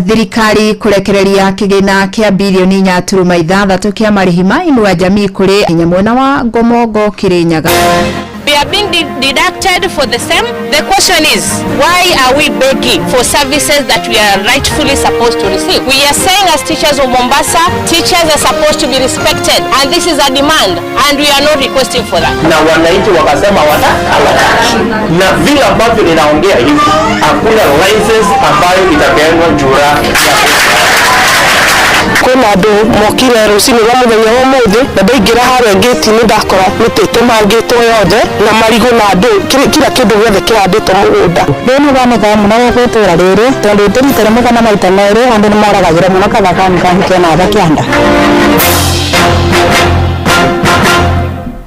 Thirikari kũrekereria kĩgĩna kĩa birioni 4.6 kĩa marĩhi ma Inua Jamii kũrĩ nginya mwena wa Ngomongo, Kirinyaga. They are being deducted for the same. The question is, why are we begging for services that we are rightfully supposed to receive? We are saying as teachers of Mombasa, teachers are supposed to be respected, and this is a demand, and we are not requesting for that. Na wananchi wakasema hawataki, na vile ambavyo ninaongea hivi, hakuna license ambayo itapeanwa Njura ya Kwĩna andũ mokire rũcinĩ rwa mũthenya wa ũmũthĩ na ndaingĩra harĩa ngĩti-inĩ ndakora mĩtĩ ĩtemangĩtwo yothe na marigũ na andũ kila kĩndũ gĩothe kĩhandĩtwo mũgũnda. Rĩu nĩ banĩkaga mũno gũkũ itũra rĩrĩ tondũ rita rĩmwe kana maita merĩ andũ nĩ moragagĩra mũno kathakani kahike na kĩanda.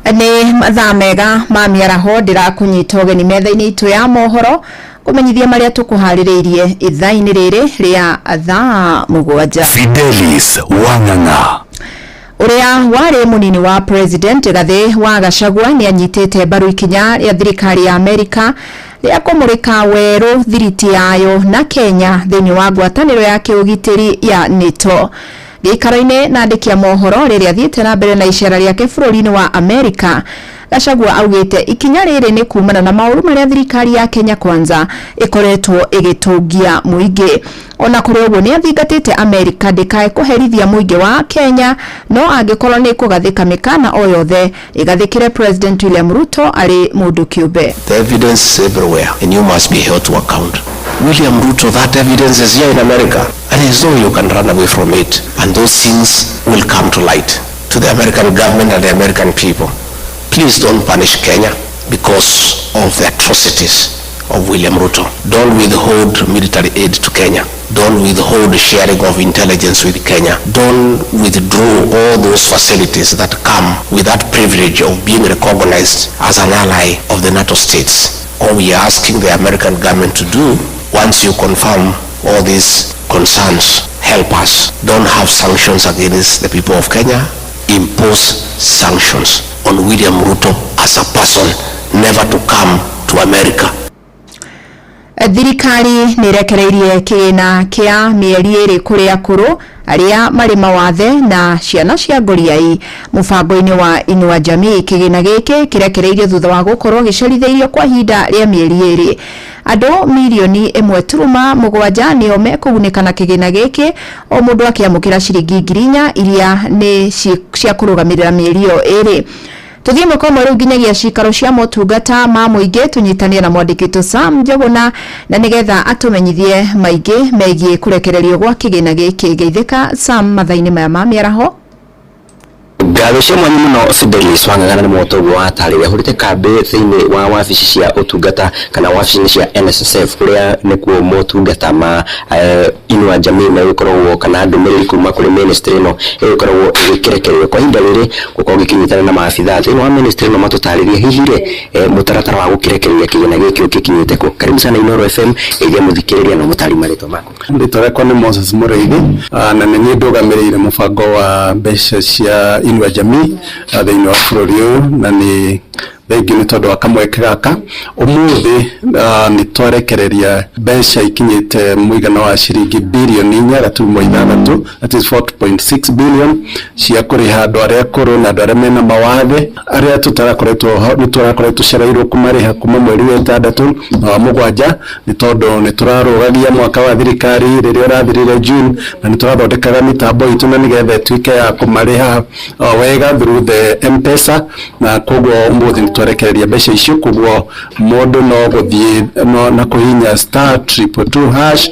Nĩ mathaa mega ma mĩaraho, ndĩrakũnyita ũgeni metha-inĩ itũ ya mohoro kũmenyithia marĩa tũkũharĩrĩirie ithaa-inĩ rĩrĩ rĩa thaa 7. Fidelis Wang'ang'a. Ũrĩa warĩ mũnini wa president Gathĩ wa Gachagua nĩ anyitĩte mbaru ikinya rĩa thirikari ya Amerika rĩa kũmũrĩka werũ thiriti yayo na Kenya thĩinĩ wa ngwatanĩro ya kĩũgitĩri ya NATO. Gĩikaro-inĩ na andĩki a mohoro rĩrĩa athiĩte na mbere na icera rĩake bũrũri-inĩ wa Amerika, Gachagua augĩte ikinya rĩrĩ nĩ kumana na maũru marĩa thirikari ya Kenya Kwanza ĩkoretwo ĩgĩtũngia mũingĩ. Ona kũrĩ ũguo, nĩ athingatĩte Amerika ndĩkae kũherithia mũingĩ wa Kenya, no angĩkorwo nĩ ĩkũgathĩka mĩkana o yothe ĩgathĩkĩre President William Ruto arĩ mũndũ kĩũmbe. The evidence is everywhere and you must be held to account. William Ruto, that evidence is here in America and there's no way you can run away from it. And those things will come to light to the American government and the American people. Please don't punish Kenya because of the atrocities of William Ruto. Don't withhold military aid to Kenya. Don't withhold sharing of intelligence with Kenya. Don't withdraw all those facilities that come with that privilege of being recognized as an ally of the NATO states. All we are asking the American government to do, once you confirm all these concerns, help us. Don't have sanctions against the people of Kenya. Impose sanctions on William Ruto as a person, never to come to America. Thirikari nĩ ĩrekereirie kĩgĩna kĩa mĩeri 2 kũrĩ akũrũ arĩa marĩ mawathe na ciana cia ngoriai mũbango-inĩ wa Inua Jamii. Kĩgĩna gĩkĩ kĩrekereirio thutha wa gũkorwo gĩcerithĩirio kwa ihinda rĩa mĩeri 2. Andũ 1.7 mirioni nĩo mekũgunĩka na kĩgĩna gĩkĩ, o mũndũ akĩamũkĩra ciringi 4,000 iria nĩ cia kũrũgamĩrĩra mĩeri ĩyo 2. Tuthiĩ mwaka ũmwe rĩu nginyagia cikaro cia motungata ma mũingĩ, tũnyitanie na mwandĩki witũ Sam Njũgũna na nĩgetha atũmenyithie maingĩ megiĩ kũrekererio gwa kĩgĩna gĩkĩ. Geithĩka Sam mathaa-inĩ maya ma mĩaraho. Ngatho cia mwanya mũno, Fidelis Wang'ang'ana. Nĩ moto ũguo watarĩria hũrĩte kambĩ thĩinĩ wa wabici cia ũtungata kana wabici-inĩ cia NSSF kũrĩa nĩkuo motungata ma Inua Jamii megũkoragwo kana ndũmĩrĩri kuma kũrĩ ministry ĩno ĩgũkoragwo ĩgĩkĩrekererio kwa ihinda rĩrĩ. Gũkorwo gĩkĩnyitana na maabitha thĩinĩ wa ministry ĩno matũtarĩrie hihi rĩ mũtaratara wa gũkĩrekereria kĩgĩna gĩkĩ ũgĩkinyĩte kũ. Karibu sana Inooro FM, geithia mũthikĩrĩria na mũtari marĩtwa maku. Rĩtwa rĩakwa nĩ Moses Mũrĩithi na nĩ niĩ ndũgamĩrĩire mũbango wa mbeca cia Inua Jamii thĩinĩ wa bũrũri ũyũ, na nĩ thengiũ nĩ tondũ wa kamweke gaka. Ũmũthĩ nĩ twarekereria mbeca ikinyĩte mũigana wa ciringi birioni 4.6, that is 4.6 billion, cia kũrĩha andũ arĩa akũrũ na andũ arĩa mena mawathe arĩa tũtarakoretwo nĩ tũrakoretwo tũcereirwo kũmarĩha kuma mweri wa 6 na wa 7, nĩ tondũ nĩ tũrarũgagia mwaka wa thirikari rĩrĩa ũrathirire June, na nĩ tũrathondekaga mĩtambo itũ na nĩgetha ĩtuĩke ya kũmarĩha wega through the M-Pesa. Na koguo ũmũthĩ nĩ twarekereria mbeca icio. Koguo mũndũ no gũthiĩ no, na kũhihinya *222#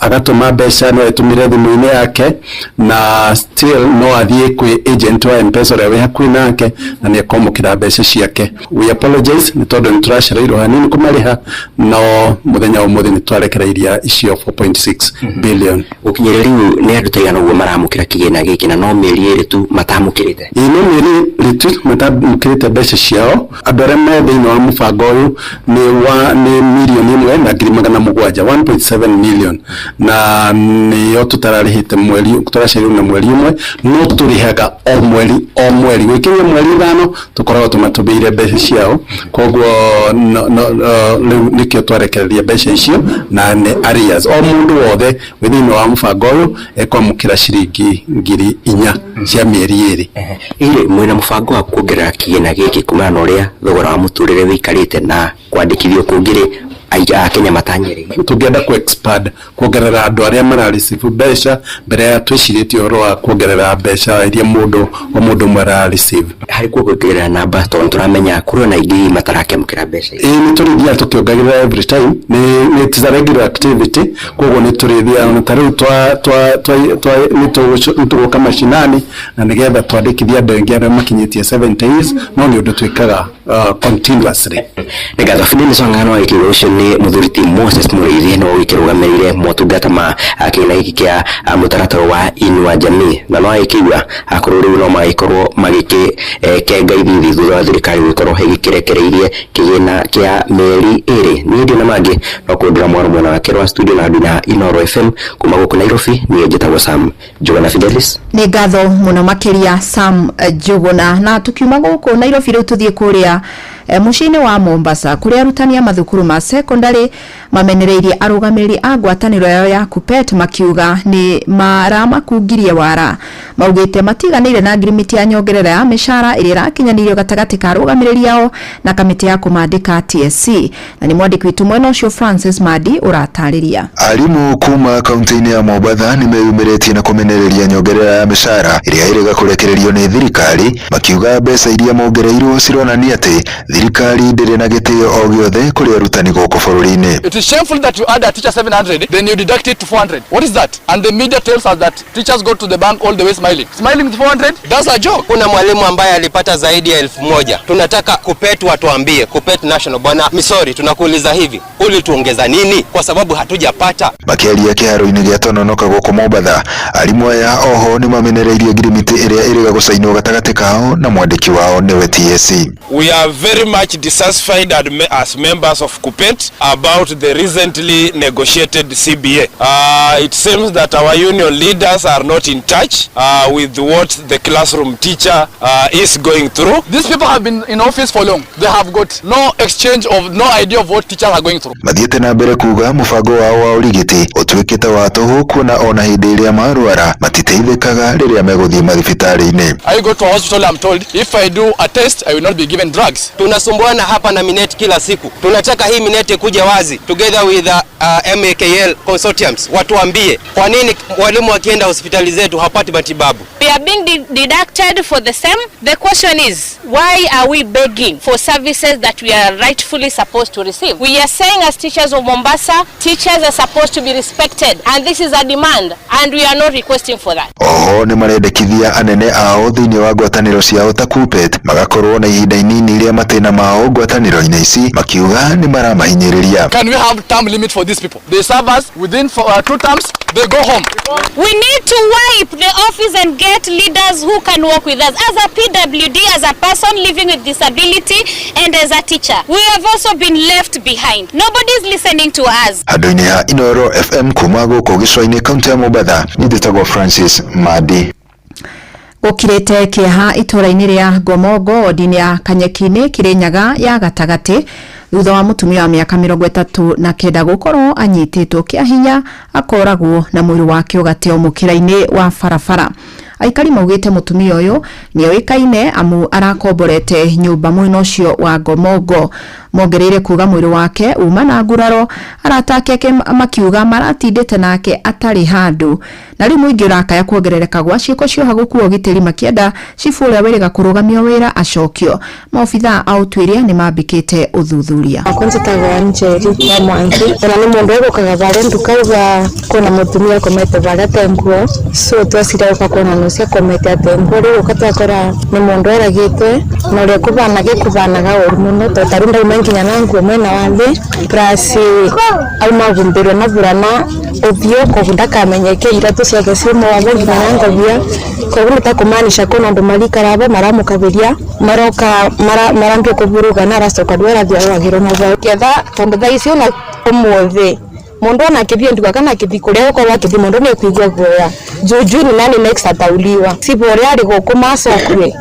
agatũma mbeca. No ĩtũmĩre thimũ-inĩ yake na still no athiĩ kwĩ agent wa M-Pesa ũrĩa wĩ hakuhĩ nake na nĩ ekwamũkĩra mbeca ciake. We apologize nĩ tondũ nĩ tũracereirwo hanini kũmarĩha, no mũthenya wa ũmũthĩ nĩ twarekereiria icio 4.6 billion. Gũkinyĩria rĩu nĩ andũ taigana ũguo maramũkĩra kĩgĩna gĩkĩ, na no mĩeri 2 tu matamũkĩrĩte? Ĩĩ, no mĩeri 2 tu matamũkĩrĩte mbeca. ciao. Andũ arĩa me thĩinĩ wa mũbango ũyũ nĩ 1.7 mirioni, 1.7 million, na nĩyo tũtararĩhĩte mweri, tũracereirwo na mweri ũmwe, no tũrĩhaga o mweri o mweri gwĩkinyia mweri 5 tũkoragwo tũmatũmĩire mbeca ciao. Koguo no, rĩu nĩkĩo twarekereria mbeca icio na nĩ arrears. O mũndũ wothe wĩ thĩinĩ wa mũbango ũyũ ekwamũkĩra ciringi 4,000 cia mĩeri 2. Ĩrĩ mwĩna mũbango wa kuongerera kĩgĩna gĩkĩ kumana na ũrĩa thogora wa mũtũrĩre wĩikarĩte na kwandĩkithio kũngĩ rĩ Akenya matanyĩrĩire? Tũngĩenda ku expand, kuongerera andũ arĩa mara receive mbeca. Mbere ya twĩcirĩtie ũhoro wa kuongerera mbeca iria mũndũ o mũndũ ũmwe ara receive. Harĩ kuongerera namba, tondũ tũramenya kũrĩ ona aingĩ matarakĩamũkĩra mbeca ici. Ĩĩ, nĩ tũrĩthiaga tũkĩongagĩrĩra every time. Nĩ it's a regular activity, koguo nĩ tũrĩthiaga ona ta rĩu twa twa twa twa nĩ tũgũka macinani na nĩgetha twandĩkithie andũ aingĩ arĩa makinyĩtie 70 years, no nĩ ũndũ twĩkaga continuously. Nĩ ngatho Fidelis Wang'ang'a. Wagĩkĩrwo ũcio nĩ mũthuri ti Moses Mũrĩithi, no ũgĩkĩrũgamĩrĩire motungata ma kĩgĩna gĩkĩ kĩa mũtaratara wa Inua Jamii, na no agĩkĩigua akorwo rĩu no magĩkorwo magĩkĩkenga ithithi thutha wa thirikari gũgĩkorwo ĩgĩkĩrekereirie kĩgĩna kĩa mĩeri 2. Niĩ ndĩ na mangĩ no kũndĩra mwaro mwena wake rwa studio na ndina Inoro FM kuma gũkũ Nairobi. Niĩ njĩtagwo Sam Njuguna Fidelis. Nĩ ngatho mũno makĩria, Sam Njuguna. Na tukiuma gũkũ Nairobi, rĩu tũthiĩ kũrĩa mũciĩ-inĩ wa Mombasa, kũrĩa arutani a mathukuru ma secondary mamenereirie arũgamĩrĩri a ngwatanĩro yao ya KUPPET, makiuga nĩ maramakungirie wara. Maugĩte matiganĩire na ngirimiti ya nyongerera ya mĩcara ĩrĩa ĩrakinyanĩirio gatagatĩ ka arũgamĩrĩri ao na kamĩtĩ ya kũmandĩka TSC. Na nĩ mwandĩki witũ mwena ũcio Francis Madi ũratarĩria. Arimũ kuma kaunti-inĩ ya Mombatha nĩ meyumĩrĩtie na kũmenereria nyongerera ya mĩcara ĩrĩa ĩrĩga kũrekererio nĩ thirikari, makiuga mbeca iria mongereirwo cironania atĩ thirikari ndĩrĩ na gĩtĩo o gĩothe kũrĩ arutani gũkũ bũrũri-inĩ. It is shameful that you add a teacher 700, then you deduct it to 400. What is that? And the media tells us that teachers go to the bank all the way smiling. Smiling with 400? That's a joke. Kuna mwalimu ambaye alipata zaidi ya 1,000. Tunataka KUPPET watuambie, KUPPET National, bwana Misori, tunakuuliza hivi, ulituongeza nini? Kwa sababu hatujapata. Makĩaria kĩharo-inĩ gĩa Tononoka gũkũ Mombatha, arimũ aya oho nĩ mamenereirie ngirimiti ĩrĩa ĩrĩga gũcainwo gatagatĩ kao na mwandĩki wao nĩwe TSC. We are very much dissatisfied as members of KUPPET about the recently negotiated CBA. It seems that our union leaders are not in touch with what the classroom teacher is going through. These people have been in office for long. They have got no exchange of, no idea of what teachers are going through. Mathiĩte na mbere kuga mũbango wao wa ũrigiti ũtuĩkĩte wa tũhũ, kuona ona hĩndĩ ĩrĩa marwara matiteithĩkaga rĩrĩa megũthiĩ mathibitarĩ-inĩ. I go to a hospital, I'm told if I do a test, I will not be given drugs. Tunasumbuana hapa na Minet kila siku. Tunataka hii Minet ikuje wazi together with MAKL consortiums, watuambie kwa nini walimu wakienda hospitali zetu hawapati matibabu. We are being deducted for the same. The question is, why are we begging for services that we are rightfully supposed to receive? We are saying as teachers of Mombasa, teachers are supposed to be respected, and this is a demand, and we are not requesting for that. Oho nĩ marendekithia anene ao thĩinĩ wa ngwatanĩro ciao ta KUPPET magakorwo na ihinda inini rĩa matĩna mao ngwatanĩro-inĩ ici, makiuga nĩ maramahinyĩrĩria. Can we have term limit for these people? They serve us within for two terms, they go home. We need to wipe the office and get leaders who can work with us. As a PWD, as a person living with disability, and as a teacher, we have also been left behind. Nobody is listening to us. Handũ-inĩ ha Inooro FM kuma gũkũ gĩcũa-inĩ kaunti ya Mombatha, niĩ njĩtagwo Francis Madi. Gũkirĩte kĩeha itũũra-inĩ rĩa Ngomongo, wodi-inĩ ya Kanyeki-inĩ, Kĩrĩnyaga ya gatagatĩ, thutha wa mũtumia wa mĩaka 39 gũkorwo anyitĩtwo kĩa hinya akoragwo na mwĩrĩ wake ũgateo mũkĩra-inĩ wa barabara. Aikari maugĩte mũtumia ũyũ nĩ oĩkaine amu arakomborete nyũmba mwena ũcio wa Ngomongo. Mongereire kuga mwĩrĩ wake uma na nguraro, arata ake makiuga maratindĩte nake atarĩ handũ. Na rĩu mũingĩ ũrakaya kuongerereka gwa ciĩko cioha gũkua ũgitĩri, makĩenda cibũ ũrĩa wĩrĩga kũrũgamio wĩra acokio. Maobithaa a ũtuĩria nĩ mambĩkĩte ũthuthuria. Akwa njĩtagwo Njeri wa Mwangi, ona nĩ mũndũ egũkaga varia nduka, uga kwĩna mũtumia akomete varia te nguo, so twacira gũka kuona. ucio akomete atengwo riu guka twakora ni mundu eragitwe na uria kubanaga ikubanaga uru muno to taru ndauma nginya na nguo mwena wa thi plus auma gumbirwo na burana uthio koguo ndakamenyeke iratu ciake ci mwabo nginya na ngobia koguo nitakumanisha kuna andu marikara abo maramukabiria maroka marambia kuburuga na aracoka ndu arathie arwagirwo na bau ketha tondu thaa ici ona umuthi mundu ona akithie nduka kana akithi kuria gukorwo akithi mundu ni kuigua guoya juju ni nani next atauliwa sibo uria ari guku macokue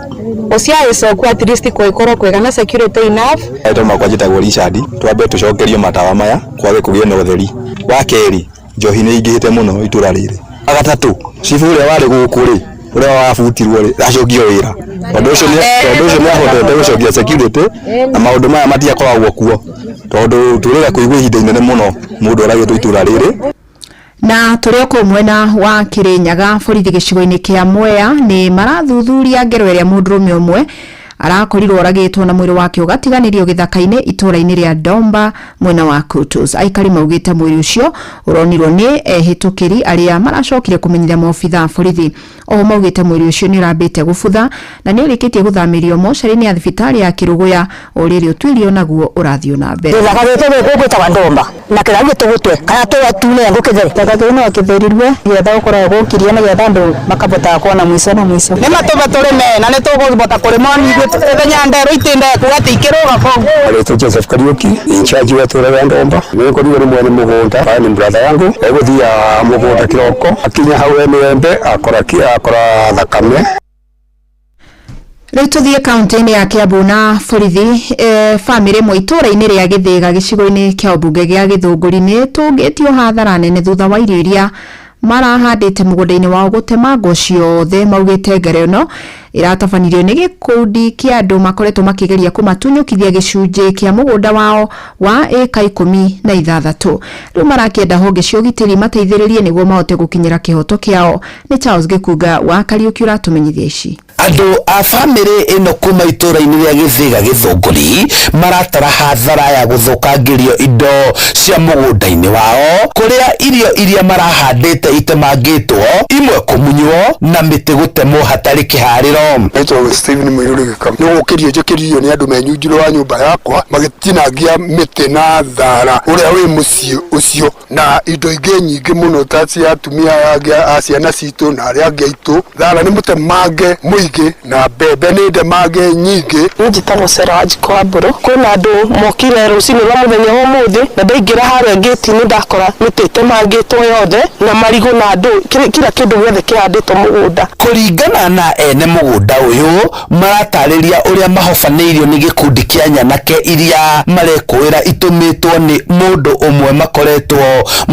ucio agicokua at least kwikorwo kwega na security enough. Rĩtwa makwa njĩtagwo Richard, twambe tũcokerio matawa maya kwage kũgĩe na ũtheri. Wa kerĩ, njohi nĩ ingĩhĩte mũno itũra rĩrĩ. Wa gatatũ, cibũ ũrĩa warĩ gũkũ rĩ, ũrĩa wabutirwo rĩ, acokio wĩra. Tondũ ũcio nĩ ahotete gũcokia security na maũndũ maya matiakoragwo kuo. Tondũ tũrĩga kũigua ihinda inene mũno mũndũ oragĩtwo itũra rĩrĩ. Na tũrĩ o kũu mwena wa Kirinyaga borithi gĩcigo-inĩ kĩa Mwea nĩ marathuthuria ngero ĩrĩa mũndũrũme ũmwe arakorirwo oragĩtwo na mwĩrĩ wake ũgatiganĩrio gĩthaka-inĩ itũũra-inĩ rĩa Domba mwena wa Kutus. Aikari maugĩte mwĩrĩ ũcio ũronirwo nĩ ehĩtũkĩri arĩa maracokire kũmenyithia maobitha a borithi. Oho maugĩte mwĩrĩ ũcio nĩ ũrambĩte gũbutha na nĩ ũrĩkĩtie gũthamĩrio mocarĩ-inĩ ya thibitarĩ ya Kĩrũgũya o rĩrĩ ũtuĩria naguo ũrathiĩ na mbere. Gĩthaka gĩkĩ gĩkũ gwĩtagwa Ndomba na kĩrĩa gĩtũgũtwe kana tũgatune ngũkĩthere. Gĩthaka kĩu no kĩtherirwe getha gũkorwo gũkirie nĩgetha andũ makabotaga kuona mũico na mũico. Nĩ matũme tũrĩme na nĩ tũkũbota kũrĩma ithuĩ ithenya nderũ itinde kuga atĩ ikĩrũga kũu. Naitwa Joseph Kariuki, in charge wa itũra rĩa Ndomba. Nĩngũrirwo nĩ mwene mũgũnda, aya nĩ brother yangu, egũthiaga mũgũnda kĩroko, akinya hau he mĩembe akora thakame. Rĩu tũthiĩ kaunti-inĩ ya Kiambu na borithi bamĩrĩ ĩmwe itũũra-inĩ rĩa Gĩthĩga gĩcigo-inĩ kĩa ũmbunge gĩa Gĩthũngũri nĩ ĩtũngĩtio hathara nene thutha wa irio iria marahandĩte mũgũnda-inĩ wao gũtemangwo ciothe. Maugĩte ngero ĩno ĩratabanirio nĩ gĩkundi kĩa andũ makoretwo makĩgeria kũmatunyũkithia gĩcunjĩ kĩa mũgũnda wao wa ĩka 16. Rĩu marakĩenda honge cia ũgitĩri mateithĩrĩrie nĩguo mahote gũkinyĩra kĩhoto kĩao. Nĩ Charles Gĩkunga wa Kariũki ũratũmenyithia ici. Andũ a bamĩrĩ ĩno kuma itũũra-inĩ rĩa Gĩthĩga Gĩthũngũri maratara hathara ya gũthũkangĩrio indo cia mũgũnda-inĩ wao kũrĩa irio iria marahandĩte itemangĩtwo, imwe kũmunywo na mĩtĩ gũtemwo hatarĩ kĩharĩro. Naitwa Steven Mũirũrĩ Gĩkam. Nĩ gũkĩrio njũkĩririo nĩ andũ menyunjurwo wa nyũmba yakwa magĩtinangia mĩtĩ na thara ũrĩa wĩ mũciĩ ũcio na indo ingĩ nyingĩ mũno ta cia atumia aya a ciana citũ na arĩa angĩ aitũ. Thara nĩ mũtemange mũingĩ na mbembe nĩ ndemange nyingĩ. Niĩ njĩtagwo Sarah Wanjikũ wa Mbũrũ. Kwĩna andũ mokire rũcinĩ rwa mũthenya wa ũmũthĩ na ndaingĩra harĩa ngĩti-inĩ ndakora mĩtĩ ĩtemangĩtwo yothe na marigũ na andũ kila kĩndũ gĩothe kĩhandĩtwo mũgũnda. Kũringana na ene mũgũnda ũyũ maratarĩria ũrĩa mahobanĩirio nĩ gĩkundi kĩa nyanake iria marekũĩra itũmĩtwo nĩ mũndũ ũmwe makoretwo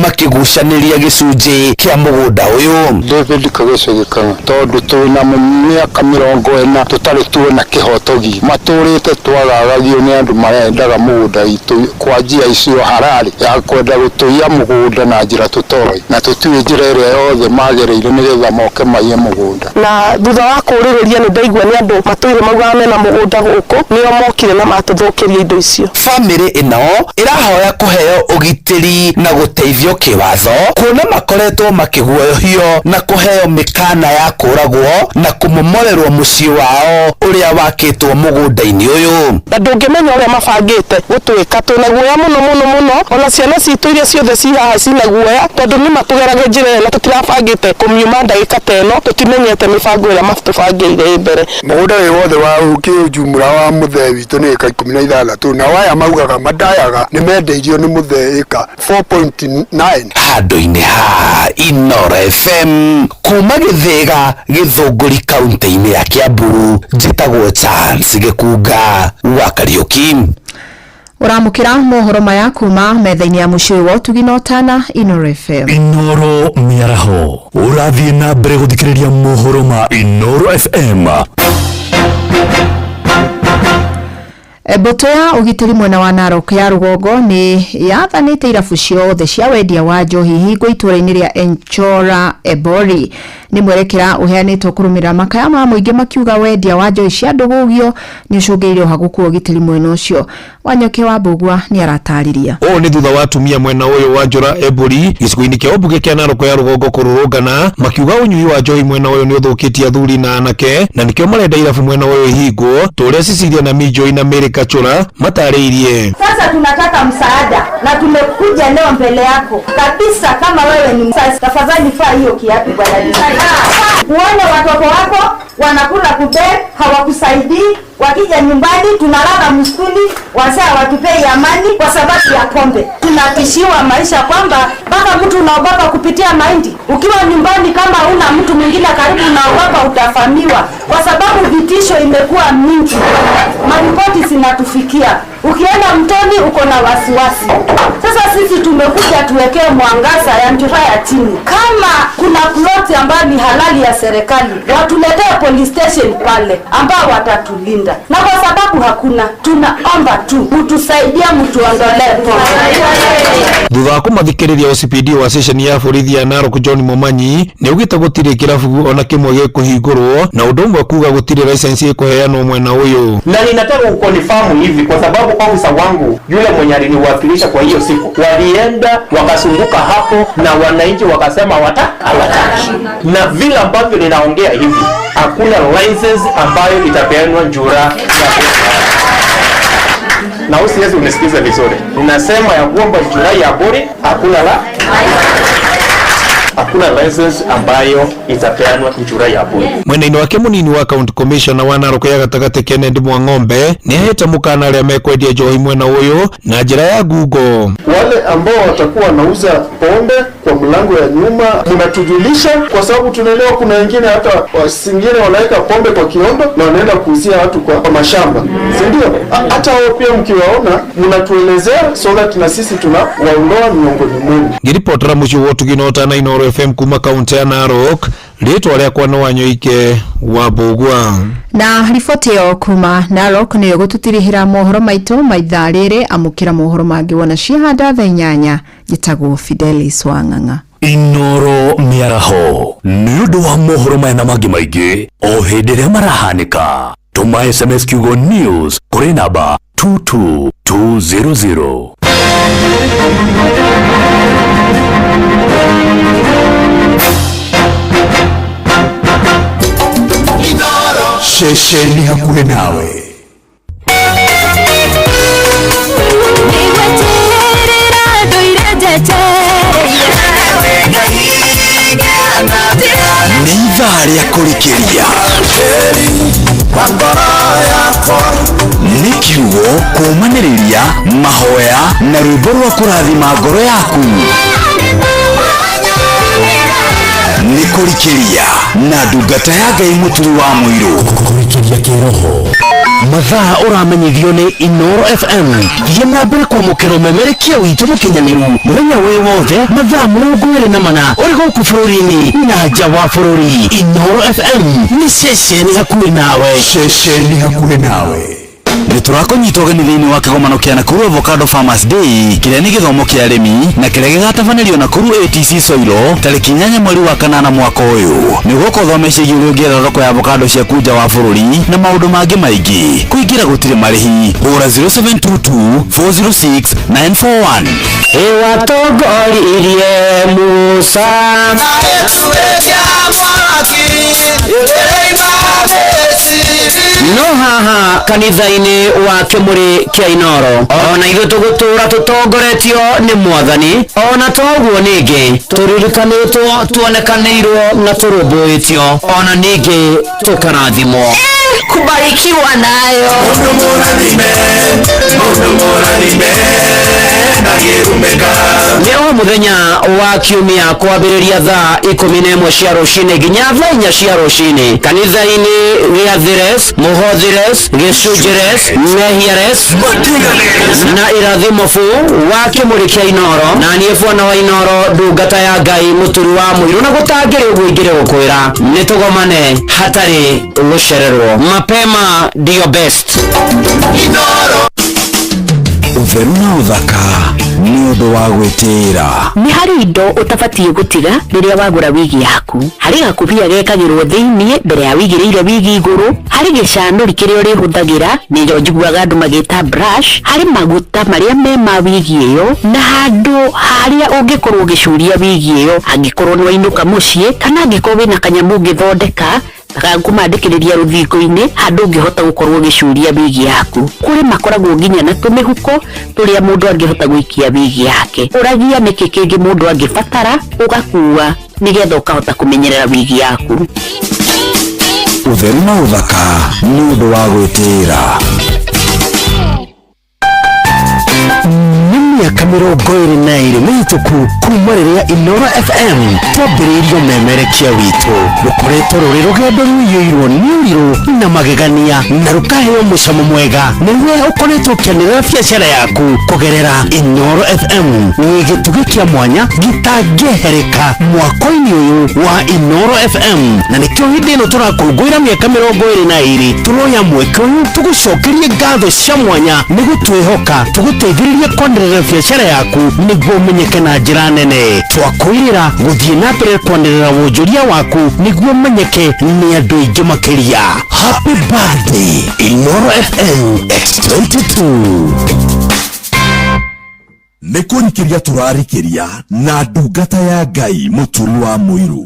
makĩgucanĩria gĩcunjĩ kĩa mũgũnda ũyũ. David Kageco Gĩkang'a, tondũ twĩna mĩaka 40 tũtarĩ tuona kĩhoto gitũ, matũrĩte twagagagio nĩ andũ marendaga mũgũnda witũ kwa njia icio hararĩ ya kwenda gũtũiya mũgũnda na njĩra tũtoĩ na tũtiũĩ njĩra ĩrĩa yothe magereire nĩgetha moke maiye mũgũnda. Na thutha wa kũũrĩrĩria nĩ ndaigua nĩ andũ matũire maugaga mena mũgũnda gũkũ nĩo mokire na matũthũkĩria indo icio. Bamĩrĩ ĩno ĩrahoya kũheo ũgitĩri na gũteithio kĩwatho kuona makoretwo makĩguoyohio na kũheo mĩkana ya kũragwo na kũmomorerwo mũciĩ wao ũrĩa wakĩtwo mũgũnda-inĩ ũyũ. Na ndũngĩmenya ũrĩa mabangĩte gũtwĩka, twĩna guoya mũno mũno mũno, ona ciana citũ iria ciothe ci haha cina guoya tondũ nĩ matũgeragia njĩra ĩyo na tũtirabangĩte kũmiuma ndagĩka ta ĩno, tũtimenyete mĩbango ĩrĩa matũbangĩire ĩ mbere. Mũgũnda wĩ wothe wa ũkĩjumũra wa mũthee witũ nĩ ĩka 16 na aya maugaga mandayaga nĩ mendeirio nĩ mũthee ĩka 4.9. Handũ-inĩ ha Inooro FM kuma Gĩthĩga Gĩthũngũri kaunti-inĩ ya Kiambu, njĩtagwo Charles Gĩkunga wa Kariũki. Ũramũkĩra mohoro maya kuma metha-inĩ ya mũciĩ wa ũtugi na ũtana Inooro FM. Inooro mĩaraho ũrathiĩ na mbere gũthikĩrĩria mohoro ma Inooro FM. Mbũtũ ya ũgitĩri mwena wa Narok ya rũgongo nĩ yathanĩte irabu ciothe cia wendia wa njohi hingwo itũũra-inĩ rĩa Enchora Ebori. Nĩ mwerekera ũheanĩtwo kũrũmĩrĩra makaya ma mũingĩ makiuga wendia wa njohi cia ndũgũgio nĩ ũcũngĩrĩire ũhagũku wa ũgitĩri mwena ũcio. Wanyoke wa Mbũgua nĩ aratarĩria. Ũũ nĩ thutha wa atumia mwena ũyũ wa Njora Ebori gĩcigo-inĩ kĩa ũmbunge kĩa Narok ya rũgongo kũrũrũngana makiuga ũnyui wa njohi mwena ũyũ nĩ ũthũkĩtie athuri na anake na nĩkĩo marenda irabu mwena ũyũ ihingwo ta ũrĩa Cecilia na Minjoi na Mary Kachura matarĩirie. Sasa tunataka msaada na tumekuja leo mbele yako kabisa. Kama wewe ni mzazi, tafadhali faa hiyo kiatu bwana. Uone watoto wako wanakula kube, hawakusaidii. Wakija nyumbani tunalala msituni, wazee hawatupei amani kwa sababu ya pombe. Tunatishiwa maisha kwamba mpaka mtu unaogopa kupitia mahindi. Ukiwa nyumbani kama una mtu mwingine karibu, unaogopa utafamiwa, kwa sababu vitisho imekuwa mingi, maripoti zinatufikia. Ukienda mtoni uko na wasiwasi. Sasa sisi tumekuja tuwekee mwangaza ya Njura ya chini. Kama kuna ploti ambayo ni halali ya serikali, watuletee police station pale ambao watatulinda, na kwa sababu hakuna, tunaomba tu mtusaidie, mtuondolee pombe. Thutha wa kũmathikĩrĩria OCPD wa ceceni ya borithi ya Narok John Momanyi nĩ augĩte gũtirĩ kĩrabu ona kĩmwe gĩkũhingũrwo na ũndũ ũmwe kuga gũtirĩ license ĩkũheanwo mwena ũyũ. Na ninataka kuconfirm hivi kwa sababu ofisa wangu yule mwenye aliniwakilisha kwa hiyo siku, walienda wakazunguka hapo na wananchi wakasema hawataki, na vile ambavyo ninaongea hivi hakuna license ambayo itapeanwa Njura ya na usiwezi unisikize vizuri, ninasema ya kwamba Njura ya bure hakuna la hakuna license ambayo itapeanwa Njura ya bure. Mwena-inĩ wake mũnini wa county commissioner wa Narok ya gatagatĩ Kennedy Mwang'ombe nĩ ahete mũkana arĩa mekwendia njohi mwena ũyũ na njĩra ya ngungo. Wale ambao watakuwa wanauza pombe kwa mlango ya nyuma, mnatujulisha, kwa sababu tunaelewa kuna wengine hata wasingine wanaweka pombe kwa kiondo na wanaenda kuuzia watu kwa mashamba, si ndio? Hata wao pia mkiwaona mnatuelezea, so that na sisi tunawaondoa miongoni mwenu. Ngĩribotera mũciĩ wa ũtugi na ũtana Inooro FM kuma kaunti ya Narok, rĩtwa rĩakwa nĩ Wanyoike wa Mbũgua. Na riboti ĩyo kuma Narok nĩyo gũtũtirihĩra mohoro maitũ ma ithaa rĩrĩ. Amũkĩra mohoro mangĩ wona ciahanda thaa 8. Njĩtagwo Fidelis Wang'ang'a. Inoro mĩaraho nĩ ũndũ wa mohoro maya na mangĩ maingĩ o hĩndĩ ĩrĩa marahanĩka, tũma SMS kiugo news kũrĩ namba 22200. Ceceni hakuhĩ nawe. Nĩ ithaa rĩa kũrikĩria, nĩ kiugo kũũmanĩrĩria mahoya na rwĩmbo rwa kũrathima ngoro yaku. Nĩ kũrikĩria na ndungata ya Ngai mũturi wa mũirũ. Kũrikĩria kĩroho mathaa ũramenyithio nĩ Inoro FM. Thiĩ na mbere kwamũkĩra ũmemerekia witũ mũkinyanĩru mũthenya wĩ wothe mathaa 24 ũrĩ gũkũ bũrũri-inĩ na nja wa bũrũri. Inoro FM nĩ ceceni hakuhĩ nawe. Ceceni hakuhĩ nawe. Nĩ tũrakũnyita ũgeni thĩinĩ wa kĩgomano kĩa Nakuru Avocado Farmers Day, kĩrĩa nĩ gĩthomo kĩa arĩmi na kĩrĩa gĩgatabanĩrio Nakuru ATC Soilo tarĩki 8 mweri wa kanana mwaka ũyũ. Nĩ ũgũka ũthome ciĩgiĩ ũrĩa ũngĩetha thoko ya avocado ciaku nja wa bũrũri na maũndũ mangĩ maingĩ. Kũingĩra gũtirĩ marĩhi. Hũra 0722 406 941. Ĩwatongoririe Musa. No haha kanitha-inĩ wa kĩmũrĩ kĩa Inoro ona ithuĩ tũgũtũra tũtongoretio nĩ mwathani, ona toguo ningĩ tũririkanĩtwo, tuonekanĩirwo na tũrũmbũĩtio, ona ningĩ tũkarathimwo. Kubarikiwa nayo. Nĩ o mũthenya wa kiumia kwambĩrĩria thaa 11 cia rũcinĩ nginya thaa 4 cia rũcinĩ kanitha-inĩ gĩa Thires, Mũhothires, Gĩcunjĩres, Mehiares na Irathimo bu wa kĩmũrĩ kĩa Inoro, na niĩ bwana wa Inoro ndungata ya Ngai mũturi wa mũirũ, na gũtangĩrĩ ũguo ingĩrĩ gũkwĩra nĩ tũgomane hatarĩ gũcererwo. Mapema ndiyo best. Ũtheru na ũthaka nĩ ũndũ wa gwĩtĩĩra. Nĩ harĩ indo ũtabatiĩ gũtiga rĩrĩa wagũra wigi yaku. Harĩ gakũbia gekagĩrwo thĩiniĩ mbere ya wigĩrĩire wigi igũrũ, harĩ gĩcanũri kĩrĩa ũrĩhũthagĩra, nĩyo njiguaga andũ magĩta brush, harĩ maguta marĩa me ma wigi ĩyo, na handũ harĩa ũngĩkorwo ũgĩcuria wigi ĩyo angĩkorwo nĩ wainũka mũciĩ kana angĩkorwo wĩna kanyamũ ũngĩthondeka gakũmandĩkĩrĩria rũthingo-inĩ handũ ũngĩhota gũkorwo ũgĩcuria wigi yaku. Kũrĩ makoragwo nginya na tũmĩhuko tũrĩa mũndũ angĩhota gũikia wigi yake. Ũragia nĩkĩ kĩngĩ mũndũ angĩbatara ũgakua nĩgetha ũkahota kũmenyerera wigi yaku. Ũtheru na ũthaka nĩ ũndũ wa gwĩtĩĩra. Nĩ mĩaka 22 mĩhĩtũku kuma rĩrĩa Inoro FM twambĩrĩirio memerekia witũ. Rũkoretwo rũrĩ rũgendo rũiyũirwo nĩ ũrirũ na magegania na rũkaheo mũcamo mwega nĩwe ũkoretwo ũkĩanĩrĩra biacara yaku kũgerera Inoro FM. Nĩ gĩtugĩ kĩa mwanya gĩtangĩehereka mwako-inĩ ũyũ wa Inoro FM, na nĩkĩo hĩndĩ ĩno tũrakũngũĩra mĩaka 22 tũroya mweke ũyũ tũgũcokerie ngatho cia mwanya nĩ gũtwĩhoka tũgũteithĩrĩrie kwanĩrĩra biacara yaku nĩguo ũmenyeke na njĩra nene. Twakwĩrĩra gũthiĩ na mbere kwanĩrĩra wonjoria waku nĩguo ũmenyeke nĩ andũ aingĩ makĩria. Happy birthday Inoro FM X22. Nĩ kũrikĩria tũrarikĩria na ndungata ya Ngai Mũturi wa Mũirũ.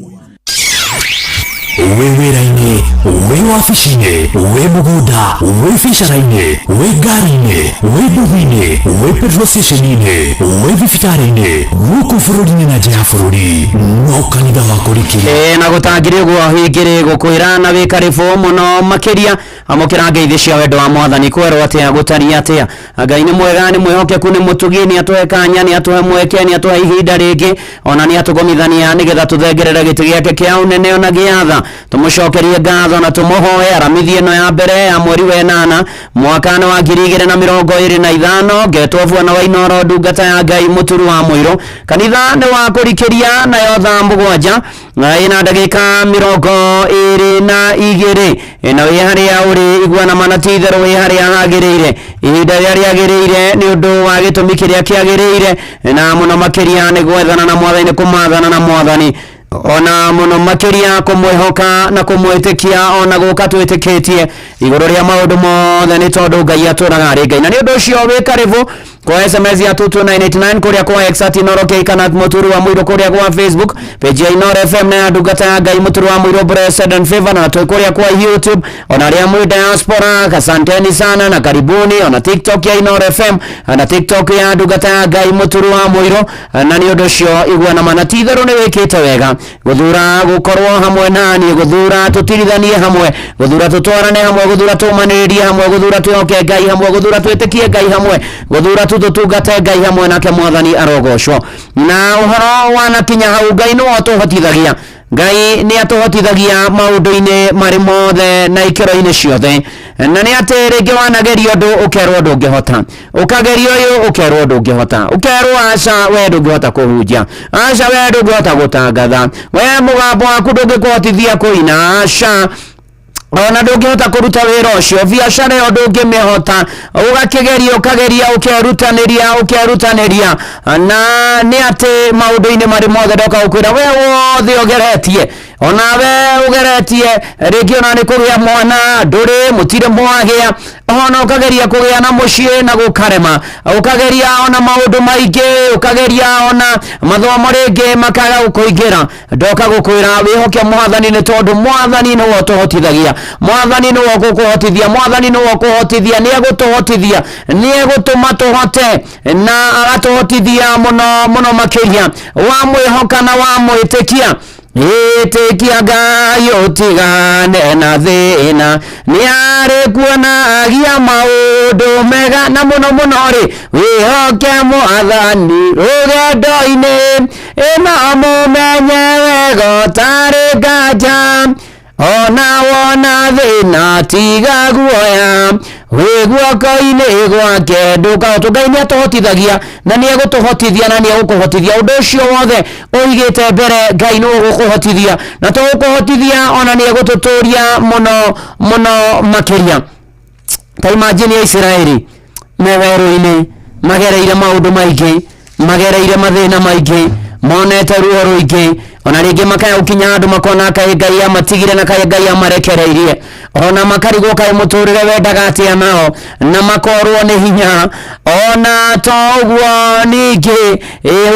Wĩ wĩra-inĩ, wĩ wabici-inĩ, wĩ mũgũnda, wĩ biacara-inĩ, wĩ ngari-inĩ, wĩ nduthi-inĩ, wĩ petrol station-inĩ, wĩ thibitarĩ-inĩ, gũkũ bũrũri-inĩ na nja ya bũrũri, no kanitha wa kũrikĩria. Ĩ na gũtangĩrĩ ũguo hingĩrĩ gũkwĩra na wĩ karĩbũ mũno makĩria amũkĩra ngeithi cia wendo wa mwathani. Kwerwo atĩa gũtariĩ atĩa? Ngai nĩ mwega, nĩ mwĩhokeku, nĩ mũtugi, nĩ atũhe kanya, nĩ atũhe mweke, nĩ atũhe ihinda rĩngĩ, ona nĩ atũgomithania nĩgetha tũthengerere gĩtĩ gĩake kĩa ũnene ona gĩa tha. Tũmũcokerie ngatho na tũmũhoe aramithi ĩno ya mbere ya mweri wa ĩnana mwaka-inĩ wa 2025. Ngetwo Bwana wa Inoro, ndungata ya Ngai Mũturu wa Mũirũ. Kanitha nĩ wa kũrikĩria nayo thaa 7 na ĩna ndagĩka 22, na wĩ harĩa ũrĩ igua na mana ti itherũ wĩ harĩa hagĩrĩire ihinda rĩrĩa rĩagĩrĩire nĩ ũndũ wa gĩtũmi kĩrĩa kĩagĩrĩire, na mũno makĩria nĩ gwethana na mwathani, nĩ kũmathana na mwathani, ona mũno makĩria kũmwĩhoka na kũmwĩtĩkia, ona gũka twĩtĩkĩtie igũrũ rĩa maũndũ mothe, nĩ tondũ Ngai atũraga arĩ Ngai. Na nĩ ũndũ ũcio wĩ karĩbũ kwa SMS ya 22989 kũrĩa kwa X at Inoro K kana Mũturu wa Mũirũ, kũrĩa kwa Facebook page ya Inoro FM na ya ndungata ya Ngai Mũturu wa Mũirũ Blessed and Favor, na twĩ kũrĩa kwa YouTube ona arĩa mwĩ diaspora, asanteni sana na karibuni, ona TikTok ya Inoro FM na TikTok ya ndungata ya Ngai Mũturu wa Mũirũ. Na nĩ ũndũ ũcio igua na mana ti itherũ nĩ wĩkĩte wega gũthura gũkorwo hamwe naniĩ, gũthura tũtirithanie hamwe, gũthura tũtwarane hamwe, gũthura tũmanĩrĩrie hamwe, gũthura twĩhoke Ngai hamwe, gũthura twĩtĩkie Ngai hamwe, gũthura tũtũtungate Ngai hamwe, nake mwathani arogocwo. Na ũhoro wanakinya hau, Ngai nĩwe ũtũhotithagia. Ngai nĩ atũhotithagia maũndũ-inĩ marĩ mothe na ikĩro-inĩ ciothe. Na nĩ atĩ rĩngĩ wanageria ũndũ ũkerwo ndũngĩhota, ũkageria ũyũ ũkerwo ndũngĩhota, ũkerwo aca we ndũngĩhota kũhunjia, aca we ndũngĩhota gũtangatha, we mũgambo waku ndũngĩkũhotithia kũina, aca ona ndũngĩhota kũruta wĩra ũcio, biacara ĩyo ndũngĩmĩhota. Ũgakĩgeria, ũkageria, ũkerutanĩria, ũkerutanĩria, na nĩ atĩ maũndũ-inĩ marĩ mothe ndoka gũkwĩra we wothe ũgeretie, ona we ũgeretie rĩngĩ ona nĩ kũgĩa mwana ndũrĩ mũtirĩ mwagĩa, ona ũkageria kũgĩa na mũciĩ na gũkarema, ũkageria ona maũndũ maingĩ, ũkageria ona mathomo rĩngĩ makaga gũkũingĩra. Ndoka gũkwĩra wĩhoke mwathani, nĩ tondũ mwathani nĩwe ũtũhotithagia, mwathani nĩwe ũgũkũhotithia, mwathani nĩwe ũkũhotithia, nĩ egũtũhotithia, nĩ egũtũma tũhote na agatũhotithia mũno mũno makĩria. Wamwĩhoka na wamwĩtĩkia, ĩtĩkia Ngai ũtigane na thĩna, nĩ arĩ kuonagia maũndũ mega, na mũno mũno rĩ wĩhoke mwathani rũgendo-inĩ, ĩna mũmenye wega ũtarĩ nganja, ona wona thĩna tiga guoya, Wĩ guoko-inĩ gwake ndũkahotwo. Ngai nĩ atũhotithagia na nĩ egũtũhotithia na nĩ egũkũhotithia. Ũndũ ũcio wothe ũigĩte mbere Ngai nĩ ũgũkũhotithia, na to gũkũhotithia ona nĩ egũtũtũria mũno mũno makĩria. Ta imagine ya Isiraeli me werũ-inĩ, magereire maũndũ maingĩ, magereire mathĩna maingĩ, monete ruo rũingĩ, ona rĩngĩ makaya gũkinya handũ makona kaĩ Ngai amatigire na kaĩ Ngai amarekereirie, ona makarigwo kaĩ mũtũrĩre wendaga atĩa nao, na makorwo nĩ hinya. Ona to ũguo ningĩ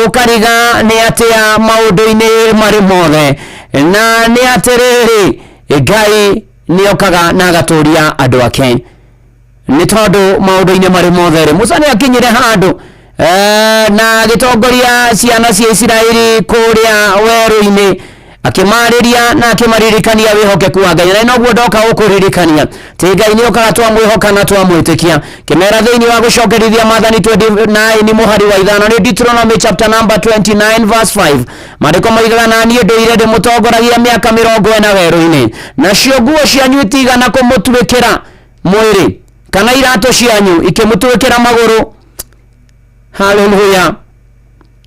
ũkariga nĩ atĩa maũndũ-inĩ marĩ mothe, na nĩ atĩrĩrĩ, Ngai nĩ okaga na agatũria andũ ake, nĩ tondũ maũndũ-inĩ marĩ mothe rĩ, Musa nĩ akinyire handũ na agĩtongoria ciana cia Isiraeli kũrĩa werũ-inĩ, akĩmarĩria na akĩmaririkania wĩhokeku wa Ngai. Na noguo ndoka gũkũririkania ti Ngai nĩ okaga twamwĩhoka na twamwĩtĩkia. Kĩmera thĩinĩ wa gũcokerithia Maathani 29 mũhari wa 5, nĩ Deuteronomy chapter number 29 verse 5, maandĩko moigaga, na niĩ ndũire ndĩmũtongoragia mĩaka 40 werũ-inĩ, nacio nguo cianyu itigana kũmũtuĩkĩra mwĩrĩ, kana iratũ cianyu ikĩmũtuĩkĩra magũrũ. Haleluya.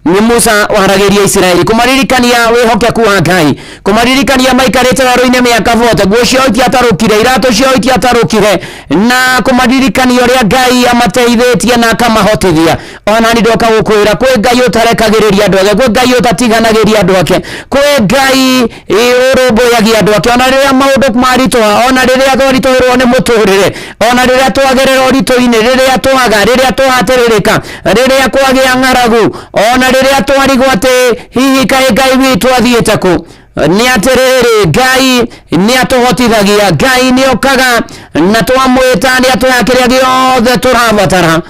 Nĩ Musa waragĩria Isiraeli kũmaririkania wĩhokeku wa Ngai, kũmaririkania maikarĩte werũ-inĩ mĩaka 40, nguo ciao itiatarũkire, iratũ ciao itiatarũkire, na kũmaririkania ũrĩa Ngai amateithĩtie na akamahotithia. Ona nĩ ndoka gũkwĩra kwĩ Ngai ũtarekagĩrĩria andũ ake, kwĩ Ngai ũtatiganagĩria andũ ake, kwĩ Ngai ũrũmbũyagia andũ ake ona rĩrĩa maũndũ maritũha, ona rĩrĩa twaritũhĩrwo nĩ mũtũrĩre, ona rĩrĩa twagerera ũritũ-inĩ, rĩrĩa twaga, rĩrĩa twahatĩrĩrĩka, rĩrĩa kwagĩa ng'aragu, ona rĩrĩa twarigwo atĩ hihi kaĩ Ngai witũ athiĩte kũ. Nĩ atĩrĩrĩ, Ngai nĩ atũhotithagia, Ngai nĩ okaga na twamwĩta nĩ atũheaga kĩrĩa gĩothe tũrabatara.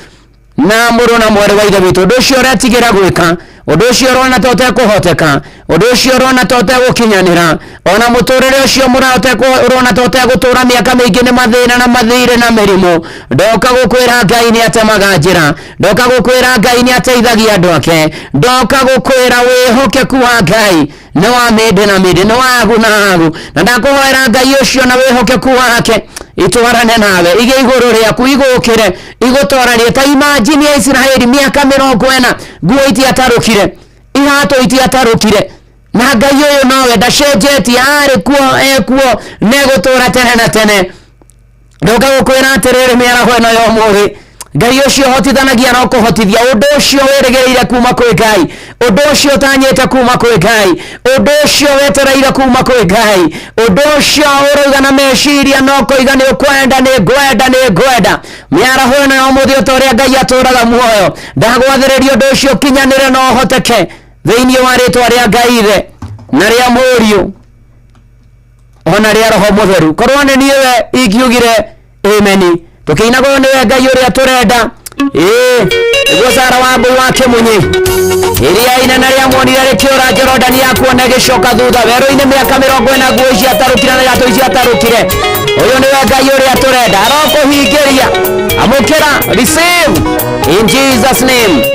Na mũrũ na mwarĩ wa ithe witũ, ũndũ ũcio ũretigĩra gwĩka, ũndũ ũcio ũrona ta ũtekũhoteka, ũndũ ũcio ũrona ta ũtegũkinyanĩra, ona mũtũrĩre ũcio ũrona ta ũtegũtũra mĩaka mĩingĩ nĩ mathĩna na mathirĩ na mĩrimũ, ndoka gũkwĩra Ngai nĩ atemaga njĩra, ndoka gũkwĩra Ngai nĩ ateithagia andũ ake, ndoka gũkwĩra wĩhokeku wa Ngai nĩ wa mĩndĩ na mĩndĩ, nĩ wa agu na agu. Na ndakũhoera Ngai ũcio na wĩhokeku wake itwarane nawe, ige igũrũ rĩaku, igũkĩre, igũtwaranie. Ta imagine ya Isiraeli mĩaka 40, nguo itiatarũkire, iratũ itiatarũkire, na Ngai ũyũ nowe ndacenjetie, arĩ kuo, ekuo, negũtũra tene na tene. Ndoka gũkwĩra atĩrĩrĩ, mĩaraho ĩno ya ũmũthĩ, Ngai ũcio ũhotithanagia no kũhotithia ũndũ ũcio wĩrĩgĩrĩire kuma kwĩ Ngai, ũndũ ũcio ũtanyĩte kuma kwĩ Ngai, ũndũ ũcio wetereire kuma kwĩ Ngai, ũndũ ũcio ũrauga na meciria no kũiga nĩ ũkwenda, nĩ ngwenda, nĩ ngwenda. Mĩaraho ĩno ya ũmũthĩ, o ta ũrĩa Ngai atũraga muoyo, ndagwathĩrĩria ũndũ ũcio ũkinyanĩre na ũhoteke thĩinĩ wa rĩtwa rĩa Ngai Ithe na rĩa Mũriũ ona rĩa Roho Mũtheru. Korwo nĩ niĩ we ingiugire ameni. Tũkĩinaga ũyũ nĩwe Ngai ũrĩa tũrenda. Ĩĩ nĩguo Sara wa Mbũi wa Kĩmunyi, iria inene rĩamuonire rĩkĩũra, Jorodani yakuona ĩgĩcoka thutha, werũ-inĩ mĩaka 40 nguo ici atarũkire na iratũ ici atarũkire. Ũyũ nĩwe Ngai ũrĩa tũrenda, arokũhingĩria. Amũkĩra, receive in Jesus name.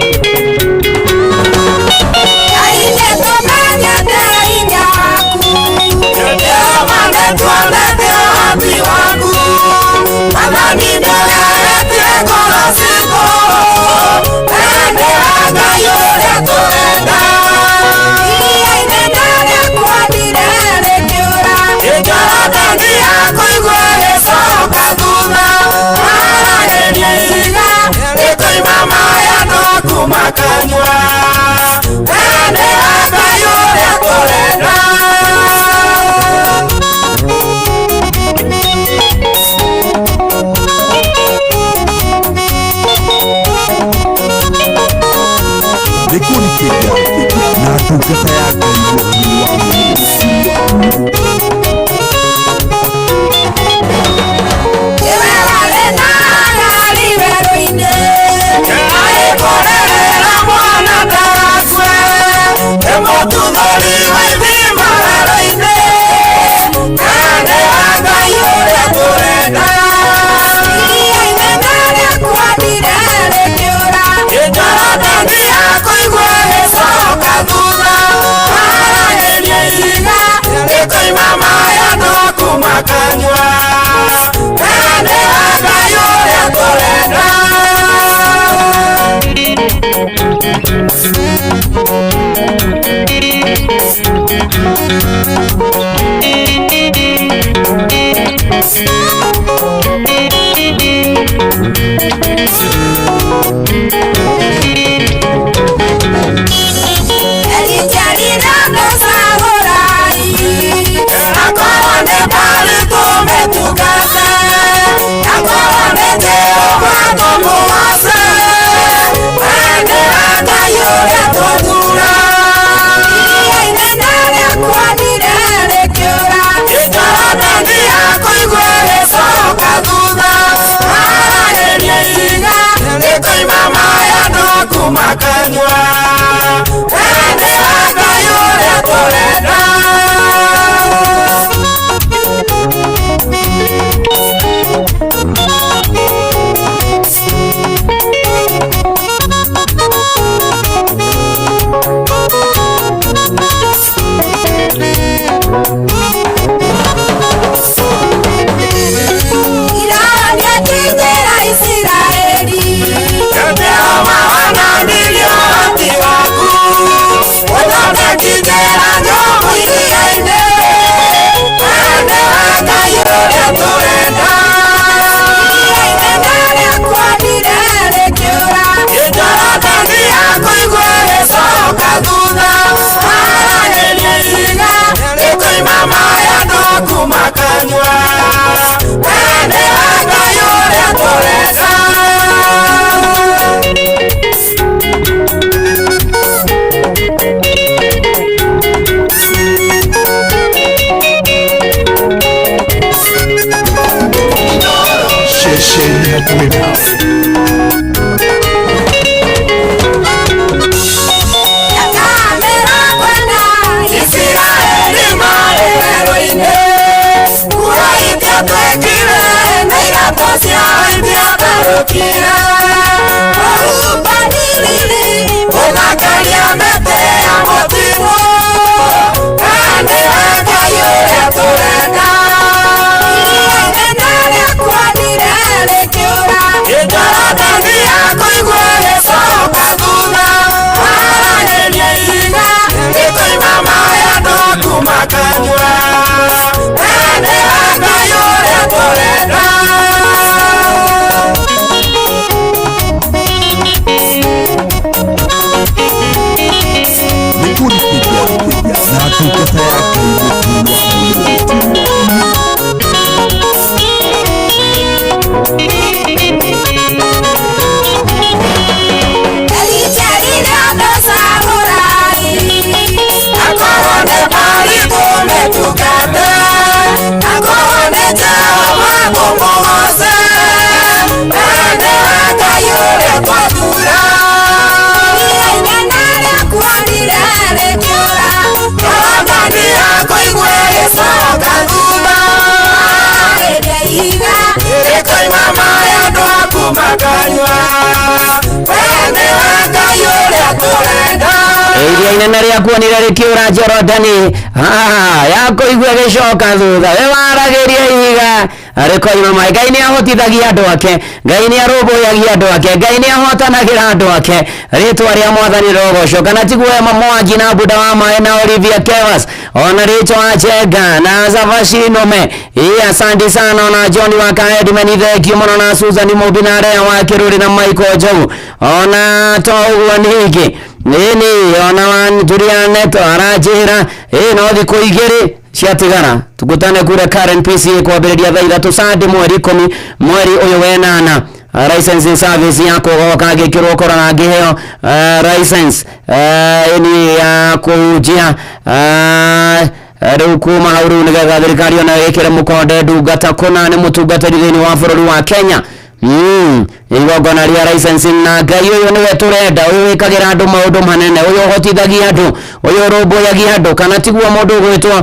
Nĩ kũrikĩria na ndungata ya Ngai mũturi wa Mũrũ. Ceceni hakuhĩ nawe. Nĩ kũrikĩria na ndungata ya Ngai Mũturi wa Mũirũ. Iria inene rĩakuonire rĩkĩũra Jorodani, yakũigua gĩcoka thutha, we waragĩria ihiga rĩkoima maĩ. Ngai nĩ ahotithagia andũ ake, Ngai nĩ arũmbũyagia andũ ake, Ngai nĩ ahotanagĩra andũ ake. Rĩtwa rĩa Mwathani rĩrogocwo. Kana tiguo Emma Mwangi na Buda wa maĩ na Olivia Kevas ona Rachel Achenga na Zavashinome. Ĩ asante sana ona John wa Kaedimeni, thank you mũno, na Susan Mũmbi na Rea wa Kĩrũrĩ na Michael Njogu, ona to ũguo ningĩ nini ona wanjuria neto aranjĩra ĩ no thikũ igĩrĩ ciatigara tukutane kure Karen PCA kwambĩrĩria thaa 3 Sunday mweri 10 mweri ũyũ wenana. Licensing service yakwa goka ngĩkĩrwo kora na ngĩheo license ĩni ya kũhunjia. Rĩu kuma hau rĩu nĩgetha thirikari ona ĩkĩre mũkonde ndungata kũna nĩ mũtungatĩri thĩinĩ wa bũrũri wa Kenya. Igongona rĩa licensing na Ngai ũyũ nĩwe tũrenda, ũyũ wĩkagĩra andũ maũndũ manene, ũyũ ũhotithagia andũ, ũyũ ũrũmbũyagia andũ, kana tiguo mũndũ ũgwĩtwo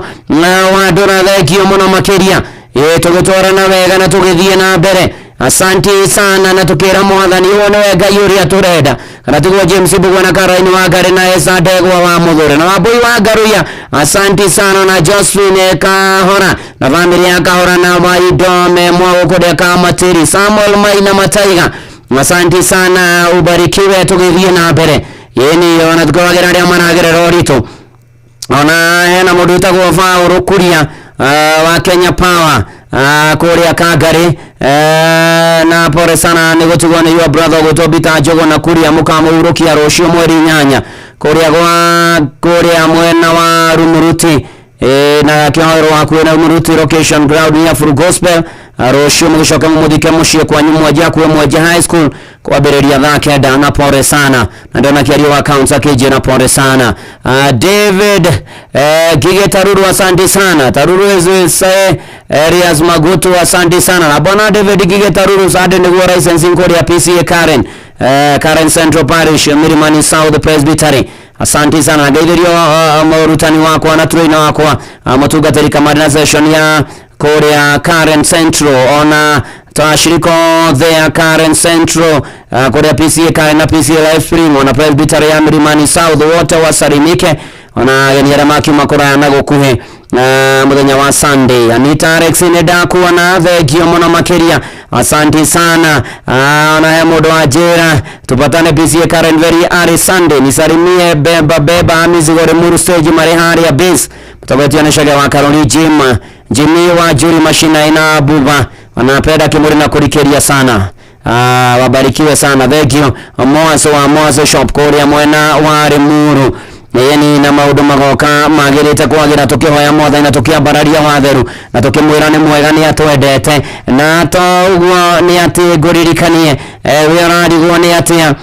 Wandũra. Thengio mũno makĩria. Ĩ tũgĩtwarana wega na tũgĩthiĩ na mbere, asanti sana, na tukĩra Mwathani ũyũ nĩwe Ngai ũrĩa tũrenda, kana tiguo James Mbugua na Caroline Wangari na Esa Ndegwa wa Mũthũre na Wambui wa Ngaruiya, asanti sana, na Josephine Kahora na family ya Kahora na Waidome Mwagũkũrĩa Kamatiri, Samuel Maina Mataiga, asanti sana, ubarikiwe, tũgĩthiĩ na mbere. Ĩni ona tukoragira arĩa maragerera ũritũ. Ona hena mũndũ wĩtagwo Paũlũ Kuria wa Kenya Power kũrĩa Kangari, na pole sana nĩ gũtigwo nĩ your brother ũgwĩtwo Peter Njogo na Kuria, mũkamũhurũkia rũciũ mweri 8 kũrĩa gwa kũrĩa mwena wa Rumuruti, na kĩhoerwo hakuhĩ na Rumuruti location ground near Full Gospel. Rũciũ mũgĩcoke mũmũthike mũciĩ kwanyu Mwenje, hakuhĩ Mwenje High School, kwambĩrĩria thaa 9. Na pole sana, na ndona kĩario wa accounts akĩnjĩra pole sana. David Gige Taruru, asante sana. Taruru is Elias Magutu, asante sana. Na bwana David Gige Taruru sade nĩguo licensing kũrĩa PCA Karen, Karen Central Parish, Milimani South Presbytery, asante sana. Ngeithĩrio mũrutani wakwa na trainer wakwa, mũtungatĩri kamari na session ya kũrĩa Karen Central, ona tashiriko othe ya Karen Central, kũrĩa PCA Karen na PCA Live Spring, ona Presbytery ya Milimani South, wote wasalimike, ona ageni arĩa makiuma kũraya na gũkuhĩ mũthenya wa Sunday. Anita Alex, nĩ ndakuona, thengio mũno makĩria, asante sana. Ona he mũndũ wa njĩra tupatane PCA Karen very early Sunday, nisalimie beba beba mizigo Limuru stage marĩ harĩa base mtabetia nĩ wa Karoli Jim Jimmy wa Juri Mashina ina Buba wanapenda kimuri na kurikeria sana. Wabarikiwe sana, thank you. Mwaso wa Mwaso shop kũrĩa mwena wa Limuru. Ĩni, na maũndũ magoka magĩrĩte kwagĩra, tũkĩhoya Mwathani na tũkĩambararia watheru na tũkĩmwĩra nĩ mwega, nĩ atwendete. Na to ũguo, nĩ atĩ ngũririkanie, we ũrarigwo nĩ atĩa,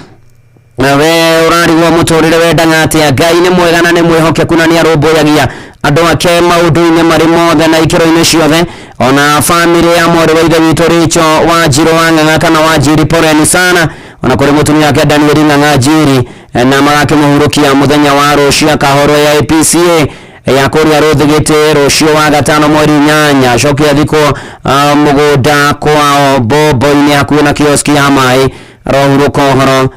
na we ũrarigwo mũtũrĩre wendaga atĩa, Ngai nĩ mwega na nĩ mwĩhokeku na nĩ arũmbũyagia andũ ake maũndũ-inĩ marĩ mothe na ikĩro-inĩ ciothe. Ona family ya mwarĩ wa ithe witũ Rachel Wanjiru wa Ng'ang'a kana Wanjiri, poleni sana, ona kũrĩ mũtumia wake Daniel Ng'ang'a Njiri, na magakĩmũhurũkia mũthenya wa rũciũ akahorwo ya APCA ya kũrĩa Rũthigĩtĩ rũciũ wa gatano mweri 8, acoke athikwo mũgũnda kwao Bombo-inĩ hakuhĩ na kioski ya maĩ. Arohurũka ũhoro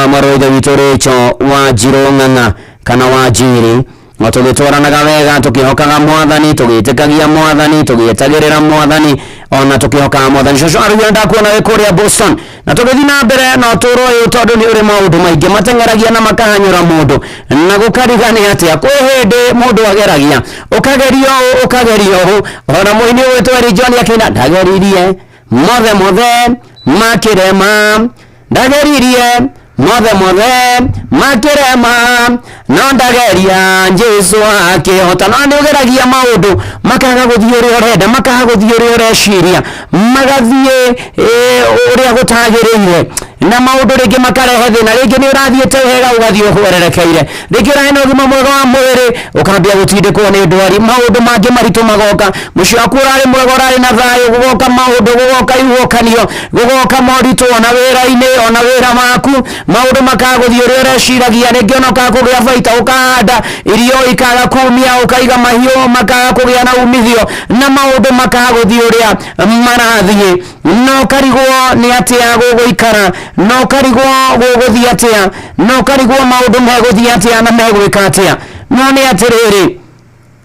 mwarĩ wa ithe witũ Rachel Wanjiru Ng'ang'a kana Wanjiri. Na tũgĩtwaranaga wega, tũkĩhokaga Mwathani, tũgĩtĩkagia Mwathani, tũgĩetagĩrĩra Mwathani, ona tũkĩhokaga Mwathani. Cũcũ arugire, ndakuona wĩ kũrĩa Boston. Na tũgĩthiĩ na mbere na ũtũũro ũyũ, tondũ nĩ ũrĩ maũndũ maingĩ mateng'eragia na makahanyũra mũndũ na gũkariga nĩ atĩa. Kwĩ hĩndĩ mũndũ ageragia, ũkagerio ũũ, ũkagerio ũũ. Ona mũini ũgwĩtwo Eli John akĩina, "Ndageririe mothe mothe makĩrema, ndageririe mothe mothe makĩrema, no ndageria Jesu akĩhota." No nĩ ũgeragia maũndũ makaga gũthiĩ ũrĩa ũrenda, makaga gũthiĩ ũrĩa ũreciria, magathiĩ ũrĩa gũtagĩrĩire, na maũndũ rĩngĩ makarehe thĩna. Rĩngĩ nĩ ũrathiĩte wega, ũgathiĩ ũhwererekeire. Rĩngĩ ũrarĩ na ũgima mwega wa mwĩrĩ, ũkambia gũtindĩkwo nĩ ndwari, maũndũ mangĩ maritũ magoka. Mũciĩ waku ũrarĩ mwega, ũrarĩ na thayũ, gũgoka maũndũ, gũgoka ihuhũkanio, gũgoka moritũ, ona wĩra-inĩ, ona wĩra waku maũndũ makaga gũthiĩ ũrĩa ũreciragia. Rĩngĩ ona ũkaga kũgĩa baita, ũkahanda irio ikaga kumia, ũkaiga mahiũ makaga kũgĩa na umithio, na maũndũ makaga gũthiĩ ũrĩa marathiĩ, no ũkarigwo nĩ atĩa gũgũikara, no ũkarigwo gũgũthiĩ atĩa, no ũkarigwo maũndũ megũthiĩ atĩa na megwĩka atĩa. No nĩ atĩrĩrĩ,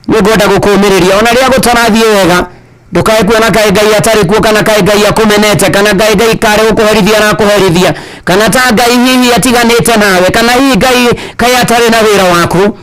nĩ ngwenda gũkũmĩrĩria, ona rĩrĩa gũtarathiĩ wega, ndũkae kuona kaĩ Ngai atarĩ kuo, kana kaĩ Ngai akũmenete, kana Ngai Ngai karĩ gũkũherithia arakũherithia, kana ta Ngai hihi atiganĩte nawe, kana hihi Ngai kaĩ atarĩ na wĩra waku.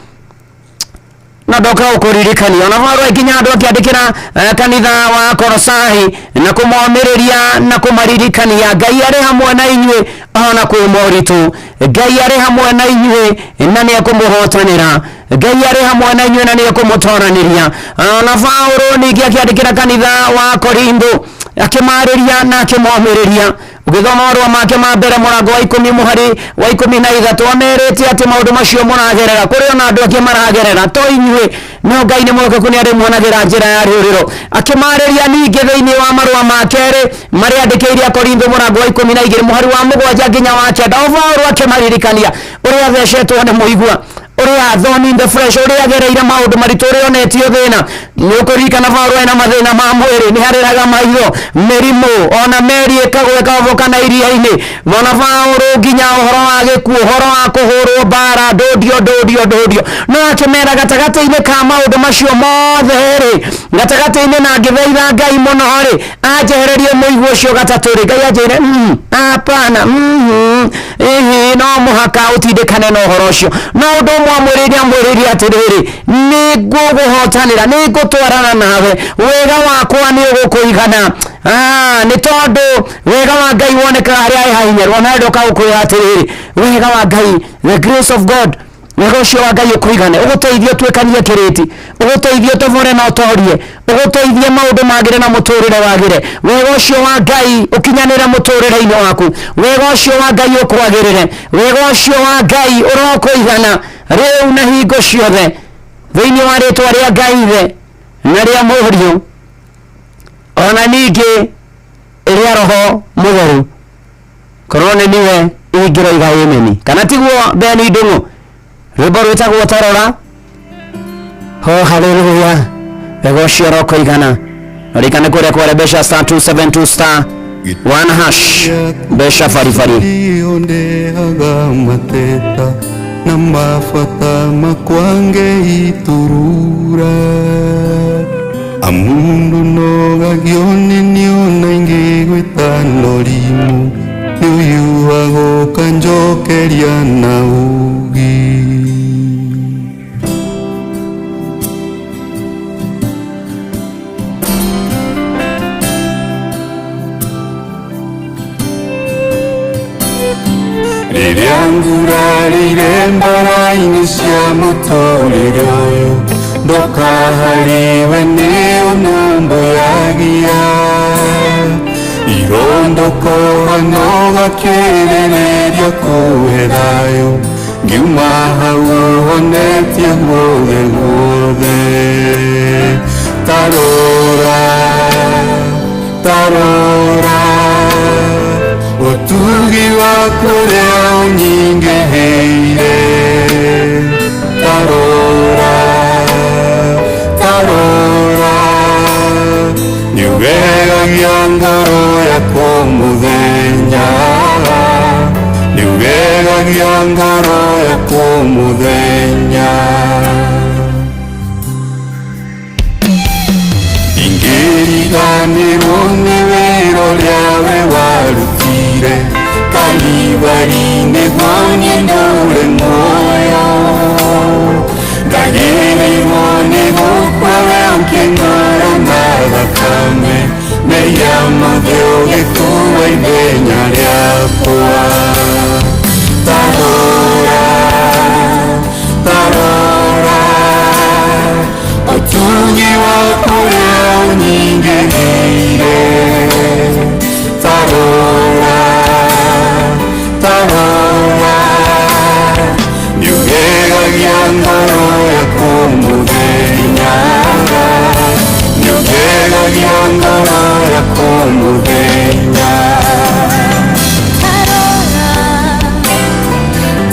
Na ndoka gũkũririkania, ona Paulo nginya andũ akĩandĩkĩra kanitha wa Kolosai na kũmomĩrĩria na kũmaririkania, Ngai arĩ hamwe na inyuĩ ona kwĩ moritũ, Ngai arĩ hamwe na inyuĩ na nĩ ekũmũhotanĩra, Ngai arĩ hamwe na inyuĩ na nĩ ekũmũtoranĩria. Ona Paulo ningĩ akĩandĩkĩra kanitha wa Korintho, akĩmarĩria na akĩmomĩrĩria. Ũgĩthoma marũa make ma mbere mũrango wa 10 mũhari wa 13, amerĩte atĩ maũndũ macio mũragerera, kũrĩ ona andũ angĩ maragerera, to inyuĩ, no Ngai nĩ mwĩhokeku, nĩ arĩmuonagĩra njĩra ya rĩũrĩro. Akĩmarĩria ningĩ thĩinĩ wa marũa ma kerĩ marĩa andĩkĩire Akorintho mũrango wa 12 mũhari wa 7 nginya wa 9, o Paulo akĩmaririkania ũrĩa athecetwo nĩ mũigua, ũrĩa thorn in the flesh, ũrĩa agereire maũndũ maritũ, ũrĩa onetio thĩna. Nĩ ũkũririkana Paũlũ ena mathĩna ma mwĩrĩ, nĩ harĩraga maitho, mĩrimũ, ona meri ĩkagwa ĩkahoboka na iria-inĩ. Ona Paũlũ nginya ũhoro wa gĩkuũ, ũhoro wa kũhũrwo mbara, ndũndio ndũndio ndũndio. No akĩmera gatagatĩ-inĩ ka maũndũ macio mothe rĩ, gatagatĩ-inĩ na ngĩthaitha Ngai mũno rĩ, anjehererie mũigua ũcio gatatũ rĩ, Ngai anjĩre hapana, ihi no mũhaka ũtindĩkane na ũhoro ũcio. No ũndũ ũmwe amwĩrĩire, amwĩrĩire atĩrĩrĩ, nĩ ngũgũhotanĩra, nĩ ngũtwarana nawe, wega wakwa nĩ ũgũkũigana. Nĩ tondũ wega wa Ngai wonekaga harĩa he hahinyaru. Ona ndoka gũkwĩra atĩrĩrĩ, wega wa Ngai, the grace of God, wega ũcio wa Ngai ũkũigane, ũgũteithie ũtuĩkanie kĩrĩti, ũgũteithie ũtobore na ũtorie, ũgũteithie maũndũ magĩre na mũtũrĩre wagĩre. Wega ũcio wa Ngai ũkinyanĩre mũtũrĩre-inĩ waku, wega ũcio wa Ngai ũkwagĩrĩre, wega ũcio wa Ngai ũrokũigana rĩu na hingo ciothe, thĩinĩ wa rĩtwa rĩa Ngai Ithe na rĩa Mũriũ ona ningĩ rĩa Roho Mũtheru. Korwo nĩ niwe ingĩroiga ĩmeni, kana tiguo Beni Ndung'u? Rwĩmbo rwĩtagwo Tarora. Ho haleluya, wega ũcio ũrokoigana. Ririkane kũrĩa kware mbeca star 272 star 1 hash, mbeca baribari. Ondehaga mateta na mabata makwa ngeiturura amundu nogagio nĩ niona ingĩgwĩta norimu nĩ ũyuaga ũkanjokeria na ugi. Rĩrĩa ngurarĩire mbara-inĩ cia mũtũrĩre ũyũ, ndoka harĩwe nĩ ũnũmbũyagia irondokoha no gakĩrĩrĩria kũhe thayũ, ngiuma hau ũhonetie guothe guothe. Tarora, tarora, ũtugi waku ũrĩa ũnyingĩhĩire. Tarora, tarora, nĩũgegagia ngoro yakwa mũthenya, nĩũgegagia ngoro yakwa mũthenya. Ingĩriganĩrwo nĩ wĩra ũrĩa we warutire Kalivari-inĩ niĩ ndũre muoyo, ndagĩrĩirwo nĩ gũkua we ũkĩng'ara na thakame, mehia mothe ũgĩkua ithenya rĩakwa. Tarora, tarora, ũtugi waku ũrĩa ũnyingĩhĩire. Tarora, tarora, nĩũgegagia ngoro yakwa mũthenya, nĩũgegagia ngoro yakwa mũthenya.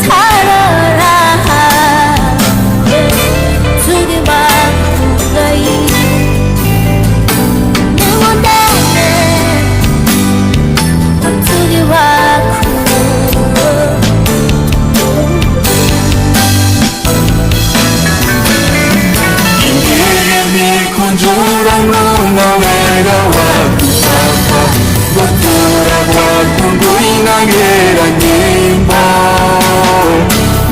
Tarora, ũtugi waku Ngai nĩwondete, ũtugi waku. Ingĩgĩthiĩ kũnjũra na wega waku Baba, gũtũũra gwaku ngũinagĩra nyĩmbo,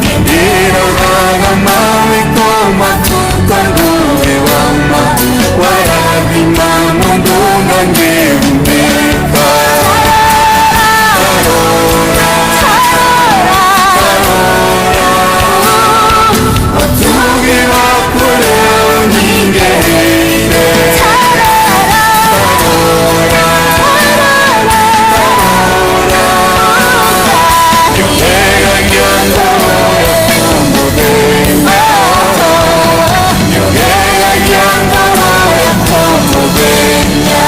nĩndĩroraga mawĩko maku tondũ wĩ wa ma, warathima mũndũ ndangĩgunĩka. Tarora, tarora, ũtugi waku ũrĩa ũnyingĩhĩire. Tarora, tarora, nĩũgegagia ngoro yakwa mũthenya, nĩũgegagia ngoro yakwa mũthenya.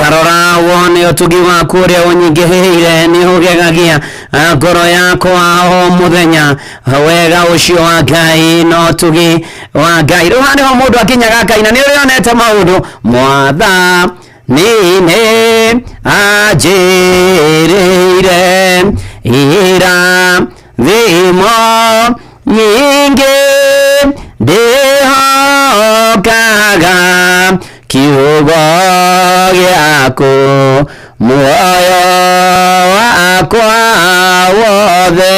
Tarora wone ũtugi waku ũrĩa ũnyingĩhĩire nĩ ũgegagia ngoro yakwa o mũthenya. Wega ũcio wa Ngai na ũtugi wa Ngai. Rĩu haha nĩho mũndũ akinyaga akaina nĩ ũrĩonete maũndũ mwatha nĩ anjĩrĩire ira thimo nyingĩ ndĩhokaga kiugo gĩaku muoyo wakwa wothe.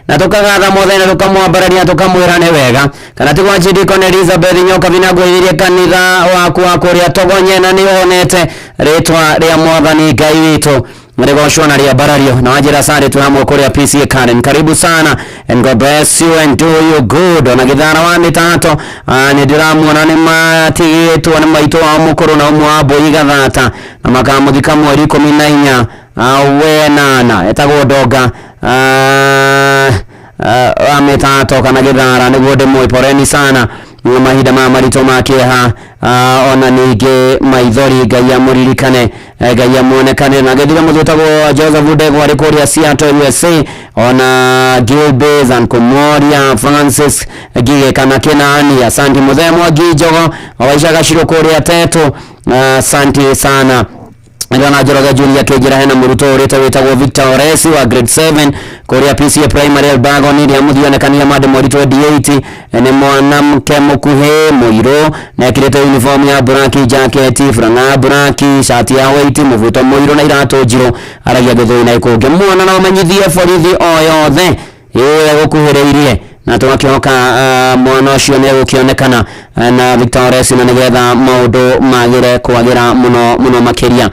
Na tukagatha mwathani na tukamwambararia tukamwĩra nĩ wega. Kana ti gwa Deacon Elizabeth Nyoka binagwĩrĩrie kanitha waku wa kũrĩa Togonye na nĩ wonete rĩtwa rĩa mwathani Ngai witũ rĩgocwo na rĩambarario. Na wanjĩra sare tu hamwe kũrĩa PCA Karen, karibu sana and God bless you and do you good. Ona gĩthara wa mĩtato nĩ ndĩramuona nĩ matigĩtwo nĩ maitũ wao mũkũrũ na ũmwe wa mbũi gathata na makamũthika mweri 14 wenana etagwo Ndonga wa mĩtato kana gĩthara nĩguo ndĩmũĩ. Poreni sana mahinda ma maritũ ma kĩeha ona ningĩ maithori. Ngai amũririkane, Ngai amuonekane. Na gĩthira mũthĩ ũtagwo Joseph Ndegwa arĩ kũrĩa Seattle USA, ona Gilbes and Kumoria Francis Ngige kana Kinani. Asanti mũthee Mwangi Njogo waica gacirũ kũrĩa Tetu, asanti sana. Ndona Njoroge Junior akĩnjĩra hena mũrutwo ũrĩte wĩtagwo Victor Oresi wa grade 7 kũrĩa PCA Primary Elbagon rĩa mũthia onekanire mande mweri 28. Nĩ mwanamke mũkuhĩ mũirũ na ekĩrĩte uniform ya buraki, jaketi burana buraki, shati ya white, mũbuto mũirũ na iratũ njirũ. Aragia Gĩthũi na Ikũngĩ. Muona na ũmenyithie borithi o yothe ĩĩ gũkuhĩrĩirie na tũgakĩhoka mwana ũcio nĩ egũkĩonekana na Victor Oresi na nĩgetha maũndũ magĩre kwagĩra mũno mũno makĩria.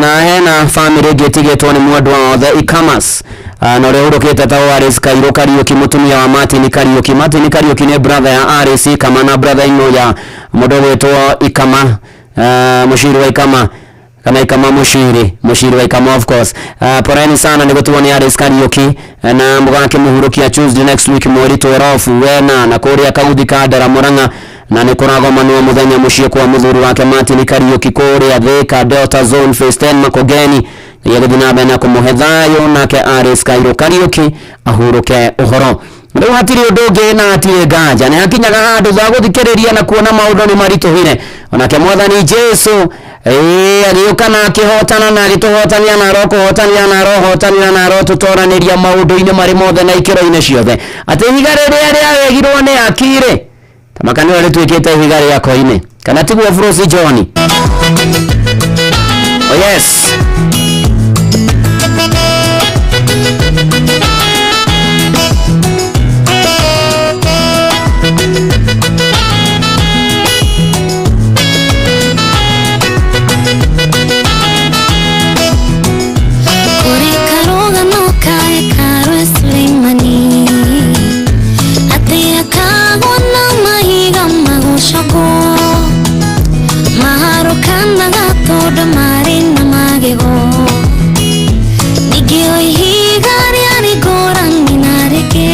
Na hena family ĩngĩ ĩtigĩtwo nĩ mwendwa wothe Ikamas na ũrĩa ũhurũkĩte ta Aris Kairũ Kariũki, mũtumia wa Martin Kariũki. Martin Kariũki nĩ brother ya Aris Ikama na brother ino ya mũndũ ũgwĩtwo Ikama, mũciri wa Ikama kana Ikama mũciri wa Ikama of course. Poreni sana nĩ gũtigwo nĩ Aris Kariũki na mũgakĩmũhurũkia Tuesday next week mweri 12 wena na kũrĩa Kaguthi ka Ndara Murang'a, na nĩ kũragomanwo mũthenya mũciĩ kwa mũthuri wake Martin Kariũki kũrĩa Thika Delta Zone Phase 10 Makongeni. Ngai agĩthiĩ na mbere na kũmũhe thayũ nake Aris Kairũ Kariũki ahurũke ũhoro. Rĩu hatirĩ ũndũ ũngĩ na hatirĩ nganja nĩ hakinyaga handũ tha gũthikĩrĩria na kuona maũndũ nĩ maritũhire. Onake mwathani Jesu agĩũka na akĩhotana na agĩtũhotania na arokũhotania na arohotania na arotũtoranĩria maũndũ-inĩ marĩ mothe na ikĩro-inĩ ciothe, atĩ ihiga rĩrĩa rĩaregirwo nĩ akirĩ tamaka nĩrĩo rĩtuĩkĩte ihiga rĩa koine, kana tiguo Frosi John? Oh yes. Kũrĩ karũgano ka hekarũ ya Suleimani atĩ akagwo na mahiga magũcokwo maharũkanaga tondũ marĩ na magego. Ningĩ o ihiga rĩarĩ ngũrani na rĩngĩ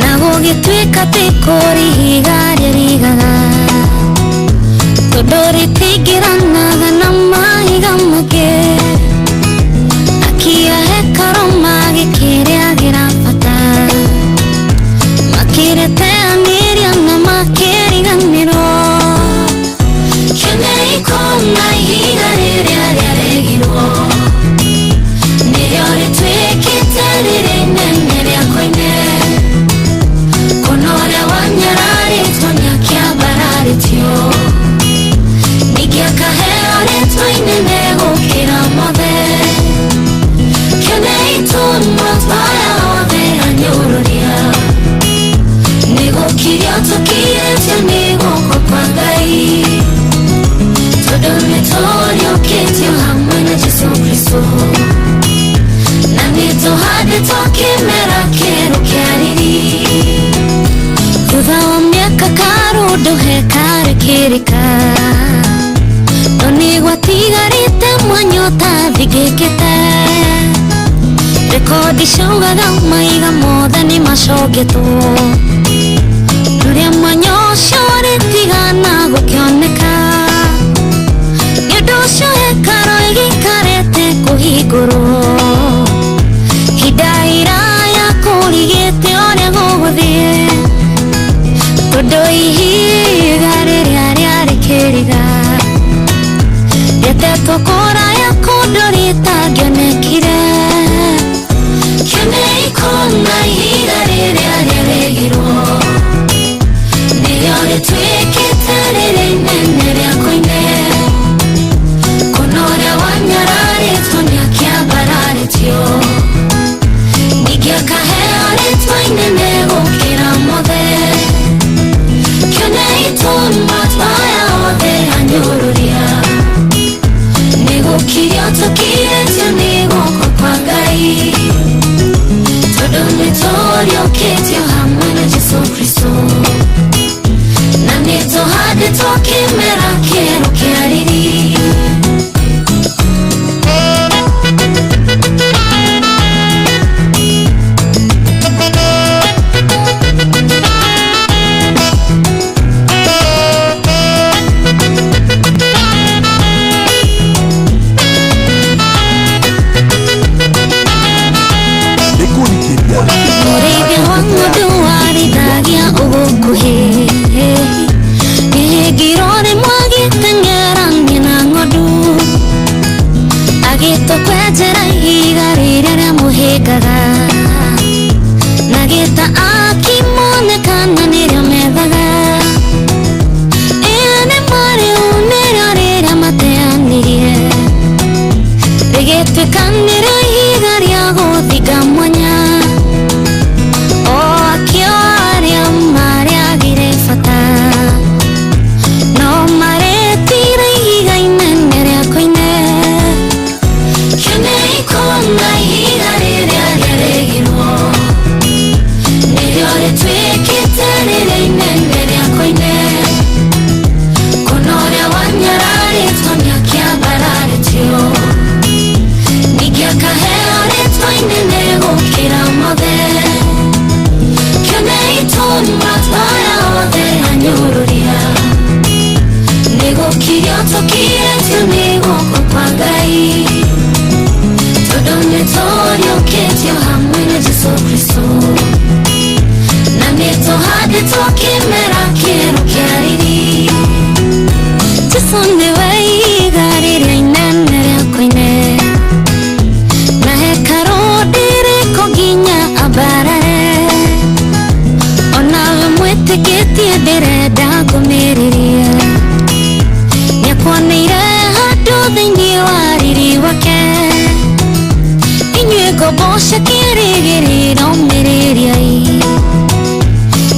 na gũgĩtuĩka atĩ kũrĩ ihiga rĩarigaga tondũ rĩtingĩranaga na mahiga mangĩ. Akia hekarũ magĩkĩrĩagĩra bata makĩrĩteanĩria na makĩriganĩrwo. Kĩonei kũna ihiga rĩrĩa rĩaregirwo nĩrĩo rĩtuĩkĩte rĩrĩ inene rĩa koine. Kũna ũrĩa wanyararĩtwo nĩakĩambararĩtio ningĩ akaheo rĩtwa inene gũkĩra mothe. Kĩonei tũnua twaya othe anyũrũria nĩgũkirio tũkirĩtio nĩ guoko kwa Ngai tondũ nĩtũriũkĩtio hamwe na Jesũ Kristũ na nĩtũhandĩtwo kĩmera kĩerũ kĩa riri. Thutha wa mĩaka karũndũ hekarũ ĩkĩrĩka no nĩgwatigarĩte mwanya ũtathingĩkĩte. Rekodi ciaugaga maiga mothe nĩmacongetwo rũrĩa mwanya ũcio ũrĩtigana gũkĩoneka. Rĩtetwo kũraya kũndũ rĩtangĩonekire. Kĩonei kũna ihiga rĩrĩa rĩaregirwo, nĩrĩo rĩtuĩkĩte rĩrĩa inene rĩa koine. Kũna ũrĩa wanyararĩtwo nĩakĩambararĩtio, ningĩ akaheo rĩtwa inene gũkĩra mothe. Kĩonei tũma aya othe anyũrũria, nĩgũkirio tũkirĩtio nĩ guoko kwa Ngai, tondũ nĩtũriũkĩtio hamwe na Jesũ Kristũ, na nĩtũhandĩtwo kĩmera kĩerũ kĩa riri. Mũrĩithi wa ng'ondu warĩithagia ũgũkuhĩ, kĩhĩngĩro rĩmwe agĩteng'erania na ng'ondu, agĩtũkwenjera ihiga rĩrĩa rĩamũhĩngaga, na gĩta akĩmonekana nĩrĩo methaga. Ĩĩ nĩ rĩu nĩrĩo rĩrĩa mateanĩrie, rĩgĩtuĩka nĩrĩo ihiga rĩa gũthinga mwanya. O akĩo arĩa marĩagire bata, no marĩtire ihiga inene rĩa koine. Kĩonei kũna ihiga rĩrĩa rĩaregirwo, nĩrĩo rĩtuĩkĩte rĩrĩa inene rĩa koine. Kũna ũrĩa wanyararĩtwo nĩakĩambararĩtio, ningĩ akaheo rĩtwa inene gũkĩra mothe. Kĩonei tũma aya othe anyũrũria, nĩgũkirio tũkirĩtio nĩ guoko kwa Ngai, tondũ nĩtũriũkĩtio hamwe na Jesũ Kristũ, na nĩtũhandĩtwo kĩmera kĩerũ kĩa riri. Jesũ nĩwe ihiga rĩrĩa inene rĩa koine, na hekarũ ndĩrĩkwo nginya ambarare. Onawe mwĩtĩkĩtie ndĩrenda ngũmĩrĩrie, nĩakwoneire handũ thĩinĩ wa riri wake. Inyuĩ ngombo cia kĩĩrĩgĩrĩro mĩrĩriai,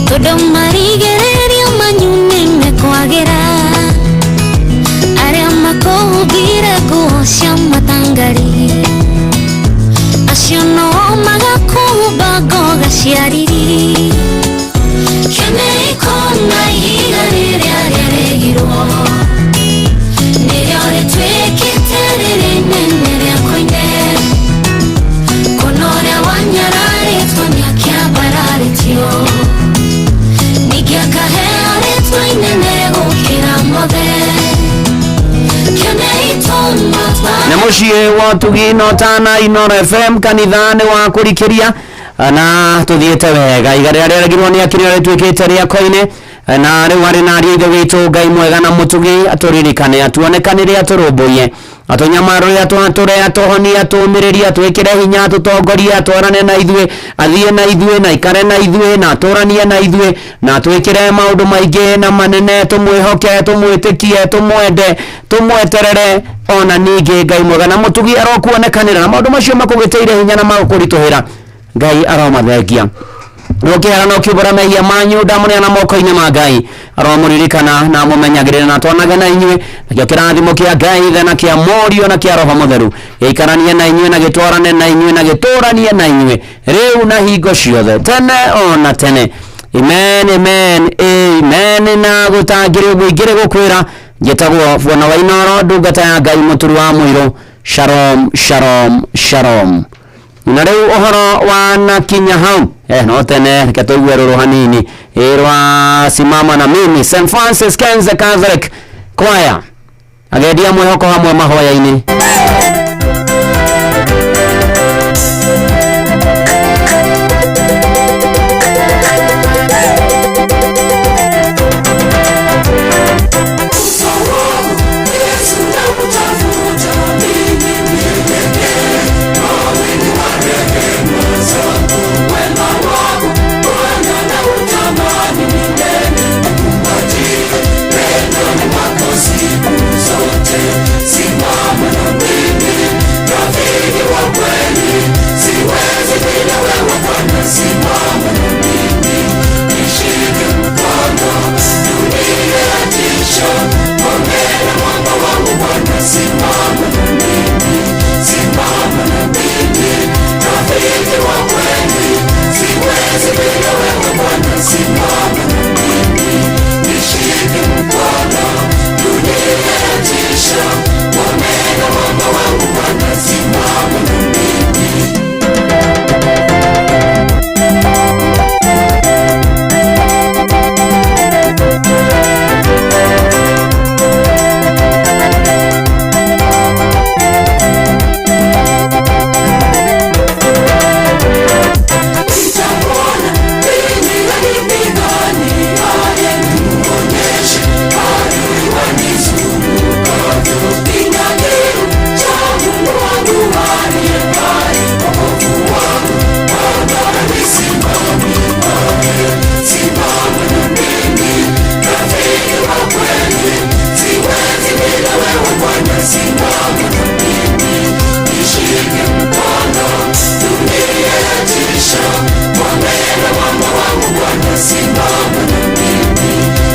tondũ marigĩrĩrio manyu nĩmekwagĩra. Arĩa makũhumbire nguo cia matangari, acio no magakũhumba ngoga cia riri. Kĩonei kũna ihiga rĩrĩa rĩaregirwo, nĩrĩo rĩtuĩkĩte rĩrĩa inene rĩa koine. Kũna ũrĩa wanyararĩtwo nĩakĩambararĩtio, ningĩ akaheo rĩtwa inene gũkĩra mothe. Kĩonei tũma nä må ciä wa tugi no tana Inoro FM kanitha nä wa kå rikä na tå thiä te wega iga rä a rĩaregirwo nä akĩrĩ rĩtuĩkĩte rĩa koine, na rĩu arĩ na ariũ ithe witũ Ngai mwega na mũtugi atũririkane atuonekanĩre atũrũmbũiye atũnyamarũre atũhatũre atũhonie atũũmĩrĩrie atwĩkĩre hinya atũtongorie atwarane na ithuĩ athiĩ na ithuĩ na ikare na ithuĩ na atũranie na ithuĩ na atwĩkĩre maũndũ maingĩ na manene, tũmwĩhoke tũmwĩtĩkie tũmwende tũmweterere ona ningĩ Ngai mwega na mũtugi arokuonekanĩra na maũndũ macio makũgĩtĩire hinya na magũkũritũhĩra Ngai aromathengia. Nũkĩhera no kĩũmbũra mehia manyu ndamũneana moko-inĩ ma Ngai aromũririkana na amũmenyagĩrĩra na atwanage na inyuĩ, nakĩo kĩrathimo kĩa Ngai Ithe na kĩa Mũriũ na kĩa Roho Mũtheru gĩikaranie na inyuĩ na gĩtwarane na inyuĩ na gĩtũranie na inyuĩ rĩu na hingo ciothe tene ona tene. Amen, amen, amen. Na gũtangĩrĩ ũguo ingĩrĩ gũkwĩra njĩtagwo Bwana wa Inoro, ndungata ya Ngai mũturu wa mũirũ. Shalom, shalom, shalom. Na rĩu ũhoro wa nakinya hau no tene reke tũigue rũrũ hanini rwa simama na mimi St Francis Kenze Catholic Choir agendia mwĩhoko hamwe mahoya-inĩ. Yesu ndakutafuta. simama na mimi, nishike mkono, dunia yatisha. Ngome na mwamba wangu Bwana, simama na mimi, simama na mimi, rafiki wa kweli, siwezi bila wewe Bwana, simama na mimi, nishike mkono, dunia yatisha. Ngome na mwamba wangu Bwana, simama na mimi. Nitamwona mimi alipigania, nimuonyeshe adui wanizungukavyo. Nina kiu cha Mungu wangu aliye hai, wokovu wangu Bwana nisimamie. Simama na mimi, rafiki wa kweli, siwezi bila wewe Bwana, simama na mimi, nishike mkono, dunia yatisha. Ngome na mwamba wangu Bwana, simama na mimi,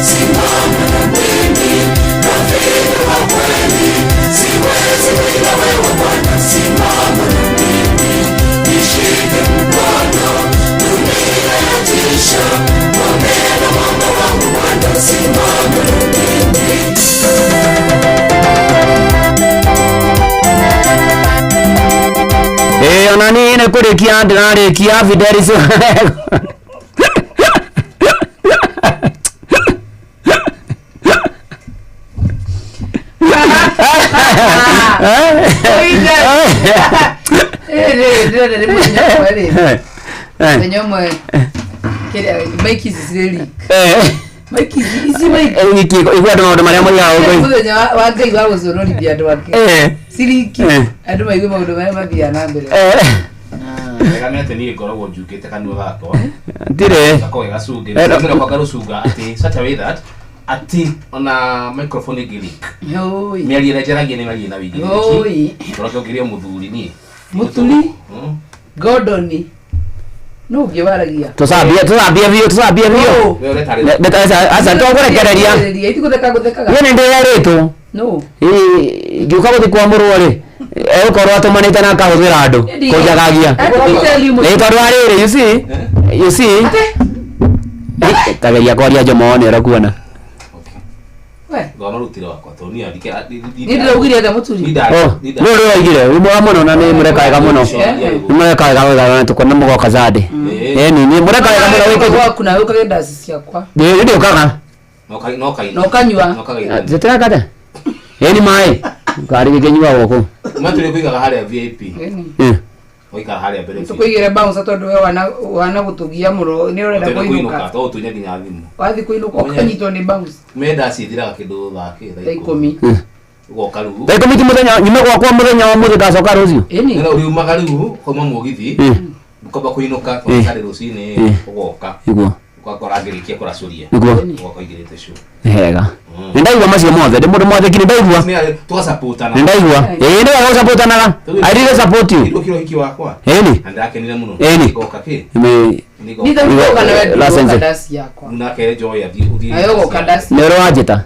simama na mimi, rafiki wa kweli, siwezi bila wewe Bwana, simama na mimi, nishike mkono, dunia yatisha. Ngome na mwamba wangu Bwana, simama na mimi. Ĩĩ ona niĩ nĩ kũrĩkia ndĩrarĩkia Fidelis. Ndĩrenda nĩ mũthenya ũmwe rĩ, mũthenya ũmwe kĩrĩa mic ici cirĩ leak. Mic ici ici mic Igua andũ maũndũ marĩa moigaga gũkũ. Mũthenya wa Ngai wa gũconorithia andũ ake ciriki andũ maigue maũndũ marĩa mathiaga na mbere. Wega nĩ atĩ niĩ ngoragwo njukĩte kanua gakwa. Ndirĩ. Gakoragwo ge gacunge. No. Nĩ karũcunga atĩ such a way that atĩ ona microphone ĩngĩ leak. Oi. Mĩario ĩrĩa njaragia nĩ mĩario ĩna wĩigĩrĩrĩki. Oi. Ũroke ũngĩrĩo mũthuri niĩ. Mũturi Gordon nũ ũngĩ waragia? Tũcambie tũcambie biũ tũcambie biũ. We ũretarĩria. Aca tũkũrekereria. Itigũtheka gũthekaga. Niĩ nĩ ndĩrerĩtwo. Nũ? Ngĩũka gũthiĩ kwamũrwo rĩ, egũkorwo atũmanĩte na akahũthĩra andũ kũnjagagia. Nĩ tondũ wa rĩrĩ, you see, you see, kageria kwaria Jomo nĩ ũrakuona. Ngona rutire wakwa tondũ niĩ andike. Niĩ ndĩraugire atĩa mũturi? Oh, nĩ ũrĩa waigire, wĩ mwega mũno na nĩ mũreka wega mũno. Nĩ mũreka wega wega na tũkona mũgoka Sunday. Ĩni nĩ mũreka wega mũno wĩkũ. Gwaku nawe ũkage ndaci ciakwa. Nĩ ndĩũkaga. No kaina. Na ũkanyua. Tĩtireka Ĩni maĩ. Karĩ gĩkĩnyua gũkũ. Matũrĩ kũigaga harĩa VIP. Eh. Ũikara harĩa mbere biũ. Tũkũigĩre bouncer tondũ we wana gũtũgia mũno nĩ ũrenda Ũtende kũinũka. kũinũka tondũ tũnya nginya thimũ. Wathiĩ kũinũka ũkanyitwo nĩ bouncer. Menda cithiraga kĩndũ thaa kĩ Thaa ikũmi. Ũgoka rĩu. Thaa ikũmi ti mũthenya nyume gwakwa mũthenya wa mũthĩ ngacoka rũciũ. Ĩni. Nĩ ũriumaga rĩu kuma mũgithi. Ũkamba kũinũka tondũ tarĩ rũcinĩ ũgoka. Nĩguo. Ũgakora ngĩrĩkia kũracũria. Nĩguo. Ũgoka ũingĩrĩte show. Nĩ hega. Nĩ ndaigua macio mothe, ndĩ mũndũ mwathĩki nĩ ndaigua. Tũgacapotana. Nĩ ndaigua. Ĩĩ nĩ wega gũcapotanaga. I really support you. Ndokire ũhiki wakwa. Ĩni. Na ndĩrakenire mũno. Ĩni. Ngoka kĩ? Nĩ Niĩ ũgoka nawe ndũgoka ndaci yakwa. Nake Joy athiĩ ũthiĩ. Nawe ũgoka ndaci. Nĩ ũrĩa wanjĩta.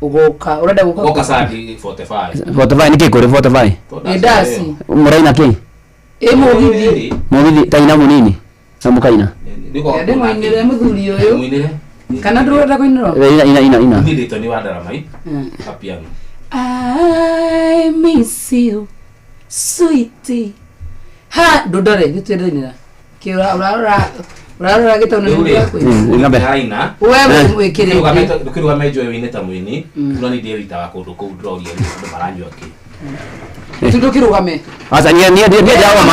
Ũgoka ũrenda gũka. Ngoka Sunday 45. 45 nĩ kĩ kũrĩ 45? Nĩ ndaci. Mũraina kĩ? Ĩ mũgithi. Mũgithi taina mũnini. Na mũkaina. Ndĩmũinĩre mũthuri ũyũ. Mũinĩre. Kana ndũrenda kũinĩrwo? Ina ina ina ina. Niĩ ndĩtwo nĩ Wandaramai. Kapiano. I miss you sweetie. Ha ndũndore nĩtwendainĩra. Kĩ ũrarora ũrarora gĩtau Rĩu rĩ, Ng'ombe. ndĩraina. We wĩkĩrĩte. Ndũkĩrũgame Joy wĩine ta mũini. No niĩ ndĩritaga kũndũ kũu ndĩroria andũ maranyua kĩ. Ndũkĩrũgame. Aca niĩ niĩ niĩ ndĩragoma.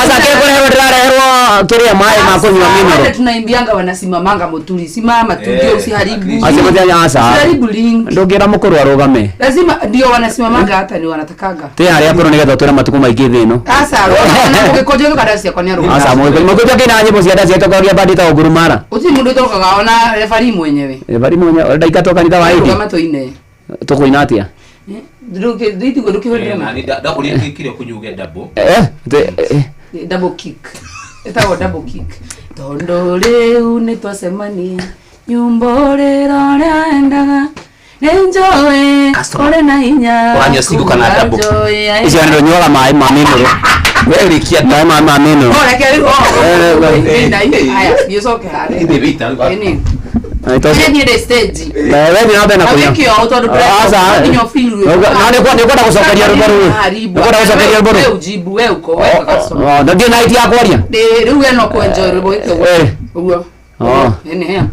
Aca kĩ kũreherwo ndĩrareherwo kĩrĩa maĩ ma kũnyua Wale mineral. tunaimbianga wanasimamanga muturi simama tu ndio usiharibu. Aca mũthenya aca. Usiharibu link. Ndũngĩra mũkũrũ arũgame. Lazima ndio wanasimamanga hata ni wanatakanga. Tĩ harĩa akũrũ nĩgetha ũtũre matukũ maingĩ thĩ ĩno. Asa mũgĩkũnjũ gĩkanda ciakwa nĩ arũgama. Aca mũgĩkũnjũ kĩina nyĩmbo cia ndaci ĩtongoragia bandi ta ngurumara. Gũtirĩ mũndũ ũtokaga ona refari mwenyewe. Bari mwenye ndaikatwo kanitha wa indi. Rũgama tũine. Tũkũina atĩa? Ndũkĩhũrĩra Na nĩ ndakũria kĩrĩa kũnyuge double. Eh, double kick. Ĩtagwo double kick. Tondũ rĩu nĩ twacemania nyũmba ũrĩra ũrĩa endaga nĩ njũĩ ũrĩ na hinya. Ũranyua single kana double? Njũĩ Icio nĩ nyuaga maĩ ma mĩnũrũ. We rĩkia maĩ ma mĩnũrũ. Oh, reke rĩu. Eh, eh, Oh, na aya, thiĩ ũcoke harĩa. Ithe wita. Ĩni. Na itoci- Niĩ niĩ ndĩ stage. Na we thiĩ na mbere na kũnyua. Wĩke ũũ tondũ Aca. nginya ũfeel Na nĩ ũkwenda gũcokeria rwĩmbo rũu. Nĩ ũkwenda gũcokeria rwĩmbo We rũu. ujibu, we uko, we customer. Oh, na ndirĩ na idea ya kwaria. Rĩu we no kũ-enjoy rwĩmbo wĩke ũguo. Eh. Ũguo. Oh. Ĩni, hea.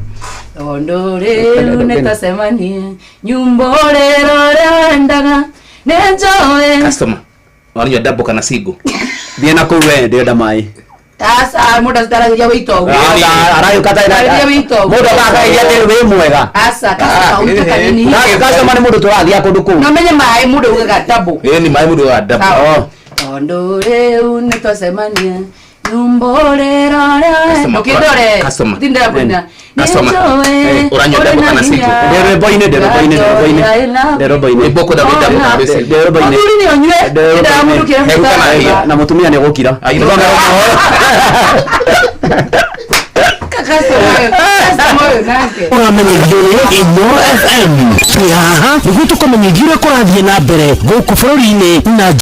Tondũ rĩu nĩtwacemania nyũmba ũrĩra ũrĩa wendaga nĩ njũĩ. Customer. Ũranyua double kana single? Thiĩ na kũu we ndĩrenda maĩ. Aca, mũndũ ataragĩria wĩito ũguo. Aca, aragĩũka ta Tarĩria wĩito ũguo. Mũndũ akakageria atĩ wĩ mwega. Aca, customer ũite kanini. Na customer nĩ mũndũ tũrathiĩ kũndũ kũu. No menye maĩ mũndũ augaga double. Ĩni maĩ mũndũ wa double. Sawa. Tondũ rĩu nĩtwacemania nyũmba ũrĩra ũrĩa Customer, ndũkĩndore customer. tindĩra kũina nĩ Customer. njũĩ Eh, ũranyua ũrĩ double na kana single? hinya. Ndĩ rwĩmbo-inĩ, ndĩ rwĩmbo-inĩ, ndĩ rwĩmbo-inĩ. Ndĩ rwĩmbo-inĩ. Rwĩmbo ũkwenda wĩ double kana wĩ single? Ndĩ rwĩmbo-inĩ. Mũthuri nĩ ũnyue Ndĩ rwĩmbo-inĩ. ndĩra mũndũ kĩrĩa Hebu kana hinya. Na mũtumia nĩ gũkira. Ũramenyithio nĩ Inooro FM. Twĩ haha nĩguo tũkũmenyithie ũrĩa kũrathiĩ na mbere gũkũ bũrũri-inĩ na